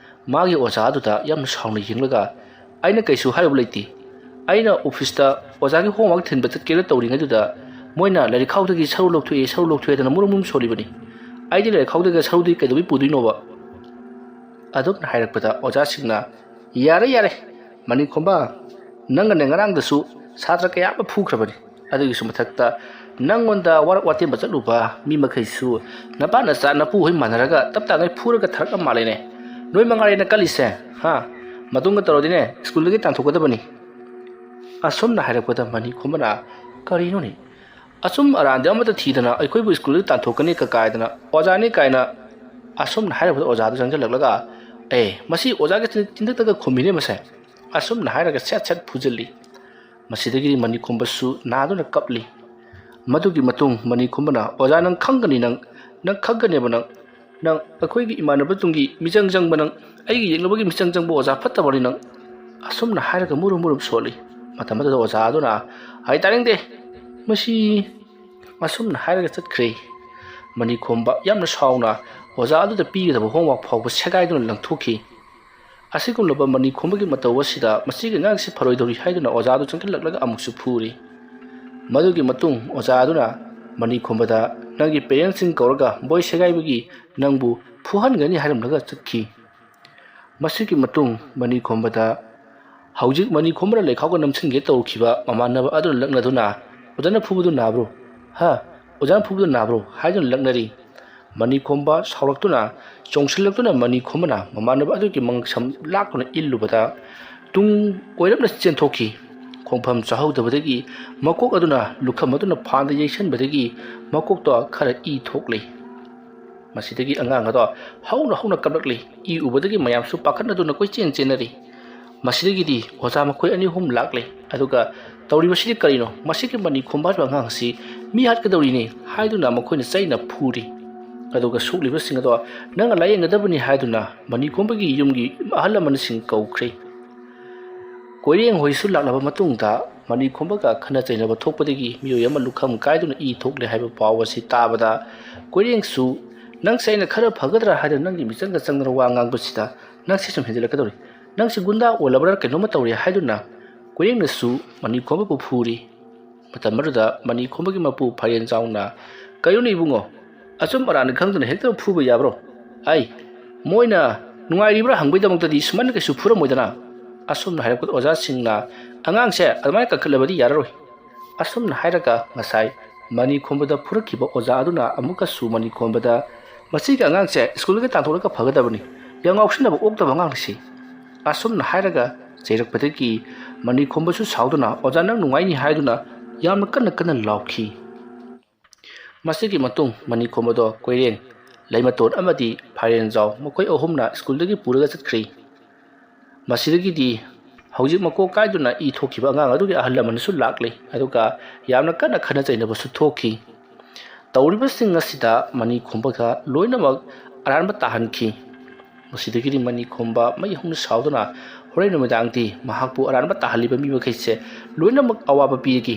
ꯃꯥꯒꯤ ꯑꯣꯖꯥ ꯑꯗꯨꯗ ꯌꯥꯝꯅ ꯁꯥꯎꯅ ꯌꯦꯡꯂꯒ, "ꯑꯩꯅ ꯀꯩꯁꯨ ꯍꯥꯏꯔꯨꯕ ꯂꯩꯇꯦ꯫ ꯑꯩꯅ ꯑꯣꯐꯤꯁꯇ ꯑꯣꯖꯥꯒꯤ homework ꯊꯤꯟꯕ ꯆꯠꯀꯦꯅ ꯇꯧꯔꯤꯉꯩꯗꯨꯗ ꯃꯣꯏꯅ ꯂꯥꯏꯔꯤꯛꯈꯥꯎꯗꯒꯤ ꯁꯔꯨ ꯂꯧꯊꯣꯛꯑꯦ, ꯁꯔꯨ ꯂꯧꯊꯣꯛꯑꯦꯗꯅ ꯃꯨꯔꯨꯝ ꯃꯨꯔꯨꯝ ꯁꯣꯜꯂꯤꯕꯅꯤ꯫ ꯑꯩꯗꯤ ꯂꯥꯏꯔꯤꯛꯈꯥꯎꯗꯒꯤ ꯁꯔꯨꯗꯤ ꯀꯩꯗꯧꯕꯩ ꯄꯨꯗꯣꯏꯅꯣꯕ?" ꯑꯗꯨꯝꯅ ꯍꯥꯏꯔꯛꯄꯗ ꯑꯣꯖꯥꯁꯤꯡꯅ, "ꯌꯥꯔꯦ, ꯌꯥꯔꯦ, ꯃꯅꯤꯈꯣꯝꯕ, ꯅꯪꯅꯅꯦ ꯉꯔꯥꯡꯗꯁꯨ ꯁꯥꯇ꯭ꯔ ꯀꯌꯥ ꯑꯃ ꯐꯨꯈ꯭ꯔꯕꯅꯤ꯫ ꯑꯗꯨꯒꯤꯁꯨ ꯃꯊꯛꯇ ꯅꯪꯉꯣꯟꯗ ꯋꯥꯔꯛ ꯋꯥꯇꯦꯝꯕ ꯆꯠꯂꯨꯕ ꯃꯤ ꯃꯈꯩꯁꯨ ꯅꯄꯥ ꯅꯆꯥ ꯅꯄꯨ ꯍꯣꯏ ꯃꯥꯟꯅꯔꯒ ꯇꯞ ꯇꯥꯉꯩ ꯐꯨꯔꯒ ꯊꯥꯔꯛꯑ ꯃꯥꯜꯂꯦꯅꯦ꯫ ꯅꯣꯏ ꯃꯉꯥꯏꯔꯦꯅ ꯀꯜꯂꯤꯁꯦ, ꯍꯥ? ꯃꯇꯨꯡꯒ ꯇꯧꯔꯗꯤꯅꯦ ꯁ꯭ꯀꯨꯜꯗꯒꯤ ꯇꯥꯟꯊꯣꯛꯀꯗꯕꯅꯤ"꯫ ꯑꯁꯨꯝꯅ ꯍꯥꯏꯔꯛꯄꯗ ꯃꯅꯤꯈꯣꯝꯕꯅ, "ꯀꯔꯤꯅꯣꯅꯦ? ꯑꯆꯨꯝ ꯑꯔꯥꯟꯗꯤ ꯑꯃꯠꯇ ꯊꯤꯗꯅ ꯑꯩꯈꯣꯏꯕꯨ ꯁ꯭ꯀꯨꯜꯗꯒꯤ ꯇꯥꯟꯊꯣꯛꯀꯅꯤ ꯀ-, ꯀꯥꯏꯗꯅ ꯑꯣꯖꯥꯅꯤ ꯀꯥꯏꯅ"꯫ ꯑꯁꯨꯝꯅ ꯍꯥꯏꯔꯛꯄꯗ ꯑꯣꯖꯥꯗꯨ ꯆꯪꯁꯤꯜꯂꯛꯂꯒ, "ꯑꯦ, ꯃꯁꯤ ꯑꯣꯖꯥꯒꯤ ꯆꯤꯟ-, ꯆꯤꯟꯊꯛꯇꯒ ꯈꯨꯝꯃꯤꯅꯦ ꯃꯁꯦ"꯫ ꯑꯁꯨꯝꯅ ꯍꯥꯏꯔꯒ ꯁꯦꯠ ꯁꯦꯠ ꯐꯨꯖꯤꯜꯂꯤ꯫ ꯃꯁꯤꯗꯒꯤꯗꯤ ꯃꯅꯤꯈꯣꯝꯕꯁꯨ ꯅꯥꯗꯨꯅ ꯀꯞꯂꯤ꯫ ꯃꯗꯨꯒꯤ ꯃꯇꯨꯡ ꯃꯅꯤꯈꯣꯝꯕꯅ, "ꯑꯣꯖꯥ, ꯅꯪ ꯈꯪꯒꯅꯤ, ꯅꯪ, ꯅꯪ ꯈꯪꯒꯅꯦꯕ ꯅꯪ꯫ "ꯅꯪ ꯑꯩꯈꯣꯏꯒꯤ ꯏꯃꯥꯟꯅꯕ ꯇꯨꯡꯒꯤ ꯃꯤꯆꯪ ꯆꯪꯕ, ꯅꯪ ꯑꯩꯒꯤ ꯌꯦꯛꯅꯕꯒꯤ ꯃꯤꯆꯪ ꯆꯪꯕ ꯑꯣꯖꯥ ꯐꯠꯇꯕꯅꯤ ꯅꯪ", ꯑꯁꯨꯝꯅ ꯍꯥꯏꯔꯒ ꯃꯨꯔꯨꯝ ꯃꯨꯔꯨꯝ ꯁꯣꯜꯂꯤ꯫ ꯃꯇꯝ ꯑꯗꯨꯗ ꯑꯣꯖꯥ ꯑꯗꯨꯅ, "ꯑꯩ ꯇꯥꯅꯤꯡꯗꯦ, ꯃꯁꯤ", ꯑꯁꯨꯝꯅ ꯍꯥꯏꯔꯒ ꯆꯠꯈ꯭ꯔꯦ꯫ ꯃꯅꯤꯈꯣꯝꯕ ꯌꯥꯝꯅ ꯁꯥꯎꯅ ꯑꯣꯖꯥ ꯑꯗꯨꯗ ꯄꯤꯒꯗꯕ homework ꯐꯥꯎꯕ ꯁꯦꯒꯥꯏꯗꯨꯅ ꯂꯪꯊꯣꯛꯈꯤ꯫ ꯑꯁꯤꯒꯨꯝꯂꯕ ꯃꯅꯤꯈꯣꯝꯕꯒꯤ ꯃꯇꯧ ꯑꯁꯤꯗ ꯃꯁꯤꯒꯤ ꯑꯉꯥꯡꯁꯤ ꯐꯔꯣꯏꯗꯧꯔꯤ ꯍꯥꯏꯗꯨꯅ ꯑꯣꯖꯥ ꯑꯗꯨ ꯆꯪꯁꯤꯜꯂꯛꯂꯒ ꯑꯃꯨꯛꯁꯨ ꯐꯨꯔꯤ꯫ ꯃꯗꯨꯒꯤ ꯃꯇꯨꯡ ꯑꯣꯖꯥ ꯑꯗꯨꯅ ꯃꯅꯤꯈꯣꯝꯕꯗ, "ꯅꯪꯒꯤ parents ꯁꯤꯡ ꯀꯧꯔꯒ ꯕꯣꯏ ꯁꯦꯒꯥꯏꯕꯒꯤ ꯅꯪꯕꯨ ꯐꯨꯍꯟꯒꯅꯤ" ꯍꯥꯏꯔꯝꯂꯒ ꯆꯠꯈꯤ꯫ ꯃꯁꯤꯒꯤ ꯃꯇꯨꯡ ꯃꯅꯤꯈꯣꯝꯕꯗ ꯍꯧꯖꯤꯛ ꯃꯅꯤꯈꯣꯝꯕꯅ ꯂꯩꯈꯥꯎꯒ ꯅꯝꯁꯤꯟꯒꯦ ꯇꯧꯈꯤꯕ ꯃꯃꯥꯟꯅꯕ ꯑꯗꯨꯅ ꯂꯛꯅꯗꯨꯅ, "ꯑꯣꯖꯥꯅ ꯐꯨꯕꯗꯨ ꯅꯥꯕ꯭ꯔꯣ? ꯍꯥ? ꯑꯣꯖꯥꯅ ꯐꯨꯕꯗꯨ ꯅꯥꯕ꯭ꯔꯣ?" ꯍꯥꯏꯗꯨꯅ ꯂꯛꯅꯔꯤ꯫ ꯃꯅꯤꯈꯣꯝꯕ ꯁꯥꯎꯔꯛꯇꯨꯅ, ꯆꯣꯡꯁꯤꯜꯂꯛꯇꯨꯅ ꯃꯅꯤꯈꯣꯝꯕꯅ ꯃꯃꯥꯟꯅꯕ ꯑꯗꯨꯒꯤ ꯃꯉꯛꯁꯝ ꯂꯥꯛꯇꯨꯅ ꯏꯜꯂꯨꯕꯗ, ꯇꯨꯡ ꯑꯣꯏꯔꯞꯅ ꯆꯦꯟꯊꯣꯛꯈꯤ꯫ ꯈꯣꯡꯐꯝ ꯆꯥꯍꯧꯗꯕꯗꯒꯤ ꯃꯀꯣꯛ ꯑꯗꯨꯅ ꯂꯨꯈꯝ ꯑꯗꯨꯅ ꯐꯥꯟꯗ ꯌꯩꯁꯟꯕꯗꯒꯤ ꯃꯀꯣꯛꯇꯣ ꯈꯔ ꯏ ꯊꯣꯛꯂꯦ꯫ ꯃꯁꯤꯗꯒꯤ ꯑꯉꯥꯡ ꯑꯗꯣ ꯍꯧꯅ ꯍꯧꯅ ꯀꯞꯂꯛꯂꯤ꯫ ꯏ ꯎꯕꯗꯒꯤ ꯃꯌꯥꯝꯁꯨ ꯄꯥꯈꯠꯅꯗꯨꯅ ꯀꯣꯏꯆꯦꯟ ꯆꯦꯟꯅꯔꯤ꯫ ꯃꯁꯤꯗꯒꯤꯗꯤ ꯑꯣꯖꯥ ꯃꯈꯣꯏ ꯑꯅꯤ ꯑꯍꯨꯝ ꯂꯥꯛꯂꯦ꯫ ꯑꯗꯨꯒ, "ꯇꯧꯔꯤꯕꯁꯤꯗꯤ ꯀꯔꯤꯅꯣ? ꯃꯁꯤꯒꯤ ꯃꯅꯤꯈꯣꯝꯕ ꯍꯥꯏꯔꯤꯕ ꯑꯉꯥꯡ ꯑꯁꯤ ꯃꯤ ꯍꯥꯠꯀꯗꯧꯔꯤꯅꯤ" ꯍꯥꯏꯗꯨꯅ ꯃꯈꯣꯏꯅ ꯆꯩꯅ ꯐꯨꯔꯤ꯫ ꯑꯗꯨꯒ ꯁꯣꯛꯂꯤꯕꯁꯤꯡ ꯑꯗꯣ ꯅꯪꯅ ꯂꯥꯌꯦꯡꯒꯗꯕꯅꯤ ꯍꯥꯏꯗꯨꯅ ꯃꯅꯤꯈꯣꯝꯕꯒꯤ ꯌꯨꯝꯒꯤ ꯑꯍꯜ ꯂꯃꯟꯁꯤꯡ ꯀꯧꯈ꯭ꯔꯦ꯫ ꯀꯣꯏꯔꯦꯡ ꯍꯣꯏꯁꯨ ꯂꯥꯛꯂꯕ ꯃꯇꯨꯡꯗ ꯃꯅꯤꯈꯣꯝꯕꯒ ꯈꯠꯅ ꯆꯩꯅꯕ ꯊꯣꯛꯄꯗꯒꯤ ꯃꯤꯑꯣꯏ ꯑꯃ ꯂꯨꯈꯝ ꯀꯥꯏꯗꯨꯅ ꯏ ꯊꯣꯛꯂꯦ ꯍꯥꯏꯕ ꯄꯥꯎ ꯑꯁꯤ ꯇꯥꯕꯗ, ꯀꯣꯏꯔꯦꯡꯁꯨ, "ꯅꯪꯁꯦ ꯑꯩꯅ ꯈꯔ ꯐꯒꯗ꯭ꯔꯥ ꯍꯥꯏꯗꯨꯅ ꯅꯪꯒꯤ ꯃꯤꯆꯪꯒ ꯆꯪꯗꯅ ꯋꯥ ꯉꯥꯡꯕꯁꯤꯗ ꯅꯪꯁꯤ ꯁꯨꯝ ꯍꯦꯟꯖꯤꯜꯂꯛꯀꯗꯧꯔꯤ꯫ ꯅꯪꯁꯤ ꯒꯨꯟꯗꯥ ꯑꯣꯜꯂꯕ꯭ꯔꯥ ꯀꯩꯅꯣꯝꯃ ꯇꯧꯔꯦ" ꯍꯥꯏꯗꯨꯅ ꯀꯣꯏꯔꯦꯡꯅꯁꯨ ꯃꯅꯤꯈꯣꯝꯕꯕꯨ ꯐꯨꯔꯤ꯫ ꯃꯇꯝ ꯑꯗꯨꯗ ꯃꯅꯤꯈꯣꯝꯕꯒꯤ ꯃꯄꯨ ꯐꯥꯏꯔꯦꯟꯖꯥꯎꯅ, "ꯀꯩꯅꯣꯅꯦ ꯏꯕꯨꯡꯉꯣ, ꯑꯆꯨꯝ ꯑꯔꯥꯟ ꯈꯪꯗꯅ ꯍꯦꯛꯇ ꯐꯨꯕ ꯌꯥꯕ꯭ꯔꯣ? ꯑꯩ ꯃꯣꯏꯅ ꯅꯨꯡꯉꯥꯏꯔꯤꯕ꯭ꯔꯥ ꯍꯪꯕꯒꯤꯗꯃꯛꯇꯗꯤ ꯁꯨꯃꯥꯏꯅ ꯀꯩꯁꯨ ꯐꯨꯔꯝꯃꯣꯏꯗꯅ?" ꯑꯁꯨꯝꯅ ꯍꯥꯏꯔꯛꯄꯗ ꯑꯣꯖꯥꯁꯤꯡꯅ, "ꯑꯉꯥꯡꯁꯦ ꯑꯗꯨꯃꯥꯏꯅ ꯀꯟꯈꯠꯂꯕꯗꯤ ꯌꯥꯔꯔꯣꯏ"꯫ ꯑꯁꯨꯝꯅ ꯍꯥꯏꯔꯒ ꯉꯁꯥꯏ ꯃꯅꯤꯈꯣꯝꯕꯗ ꯐꯨꯔꯛꯈꯤꯕ ꯑꯣꯖꯥ ꯑꯗꯨꯅ ꯑꯃꯨꯛꯀꯁꯨ ꯃꯅꯤꯈꯣꯝꯕꯗ, "ꯃꯁꯤꯒꯤ ꯑꯉꯥꯡꯁꯦ ꯁ꯭ꯀꯨꯜꯗꯒꯤ ꯇꯥꯟꯊꯣꯛꯂꯒ ꯐꯒꯗꯕꯅꯤ, ꯌꯥꯝ ꯉꯥꯎꯁꯤꯟꯅꯕ ꯑꯣꯛꯇꯕ ꯑꯉꯥꯡꯅꯤ ꯁꯤ"꯫ ꯑꯁꯨꯝꯅ ꯍꯥꯏꯔꯒ ꯆꯩꯔꯛꯄꯗꯒꯤ ꯃꯅꯤꯈꯣꯝꯕꯁꯨ ꯁꯥꯎꯗꯨꯅ, "ꯑꯣꯖꯥ, ꯅꯪ ꯅꯨꯡꯉꯥꯏꯅꯤ" ꯍꯥꯏꯗꯨꯅ ꯌꯥꯝꯅ ꯀꯟꯅ ꯀꯟꯅ ꯂꯥꯎꯈꯤ꯫ ꯃꯁꯤꯒꯤ ꯃꯇꯨꯡ ꯃꯅꯤꯈꯣꯝꯕꯗꯣ ꯀꯣꯏꯔꯦꯡ, ꯂꯩꯃꯇꯣꯟ ꯑꯃꯗꯤ ꯐꯥꯏꯔꯦꯟꯖꯥꯎ ꯃꯈꯣꯏ ꯑꯍꯨꯝꯅ ꯁ꯭ꯀꯨꯜꯗꯒꯤ ꯄꯨꯔꯒ ꯆꯠꯈ꯭ꯔꯤ꯫ ꯃꯁꯤꯗꯒꯤꯗꯤ ꯍꯧꯖꯤꯛ ꯃꯀꯣꯛ ꯀꯥꯏꯗꯨꯅ ꯏ ꯊꯣꯛꯈꯤꯕ ꯑꯉꯥꯡ ꯑꯗꯨꯒꯤ ꯑꯍꯜ ꯂꯃꯟꯁꯨ ꯂꯥꯛꯂꯦ, ꯑꯗꯨꯒ ꯌꯥꯝꯅ ꯀꯟꯅ ꯈꯠꯅ ꯆꯩꯅꯕꯁꯨ ꯊꯣꯛꯈꯤ꯫ ꯇꯧꯔꯤꯕꯁꯤꯡ ꯑꯁꯤꯗ ꯃꯅꯤꯈꯣꯝꯕꯒ ꯂꯣꯏꯅꯃꯛ ꯑꯔꯥꯟꯕ ꯇꯥꯍꯟꯈꯤ꯫ ꯃꯁꯤꯗꯒꯤꯗꯤ ꯃꯅꯤ ꯈꯣꯝꯕ ꯃꯩ ꯍꯧꯅ ꯁꯥꯎꯗꯨꯅ ꯍꯣꯔꯦꯟ ꯅꯨꯃꯤꯗꯥꯡꯗꯤ ꯃꯍꯥꯛꯄꯨ ꯑꯔꯥꯟꯕ ꯇꯥꯍꯜꯂꯤꯕ ꯃꯤ ꯃꯈꯩꯁꯦ ꯂꯣꯏꯅꯃꯛ ꯑꯋꯥꯕ ꯄꯤꯔꯒꯦ,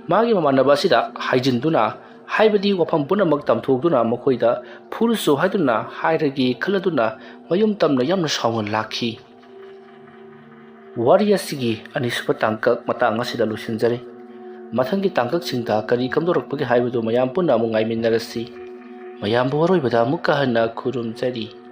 ꯃꯥꯒꯤ ꯃꯃꯥꯟꯅꯕ ꯑꯁꯤꯗ ꯍꯥꯏꯖꯤꯟꯗꯨꯅ, ꯍꯥꯏꯕꯗꯤ ꯋꯥꯐꯝ ꯄꯨꯝꯅꯃꯛ ꯇꯝꯊꯣꯛꯇꯨꯅ ꯃꯈꯣꯏꯗ ꯐꯨꯔꯨꯁꯨ ꯍꯥꯏꯗꯨꯅ ꯍꯥꯏꯔꯒꯦ ꯈꯜꯂꯗꯨꯅ ꯃꯌꯨꯝ ꯇꯝꯅ ꯌꯥꯝꯅ ꯁꯥꯎꯅ ꯂꯥꯛꯈꯤ꯫ ꯋꯥꯔꯤ ꯑꯁꯤꯒꯤ ꯑꯅꯤꯁꯨꯕ ꯇꯥꯡꯀꯛ ꯃꯇꯥꯡ ꯑꯁꯤꯗ ꯂꯣꯏꯁꯤꯟꯖꯔꯦ꯫ ꯃꯊꯪꯒꯤ ꯇꯥꯡꯀꯛꯁꯤꯡꯗ ꯀꯔꯤ ꯀꯝꯗꯧꯔꯛꯄꯒꯦ ꯍꯥꯏꯕꯗꯨ ꯃꯌꯥꯝ ꯄꯨꯟꯅ ꯑꯃꯨꯛ ꯉꯥꯏꯃꯤꯟꯅꯔꯁꯤ꯫ ꯃꯌꯥꯝꯕꯨ ꯑꯔꯣꯏꯕꯗ ꯑꯃꯨꯛꯀ ꯍꯟꯅ ꯈꯨꯔꯨꯝꯖꯔꯤ꯫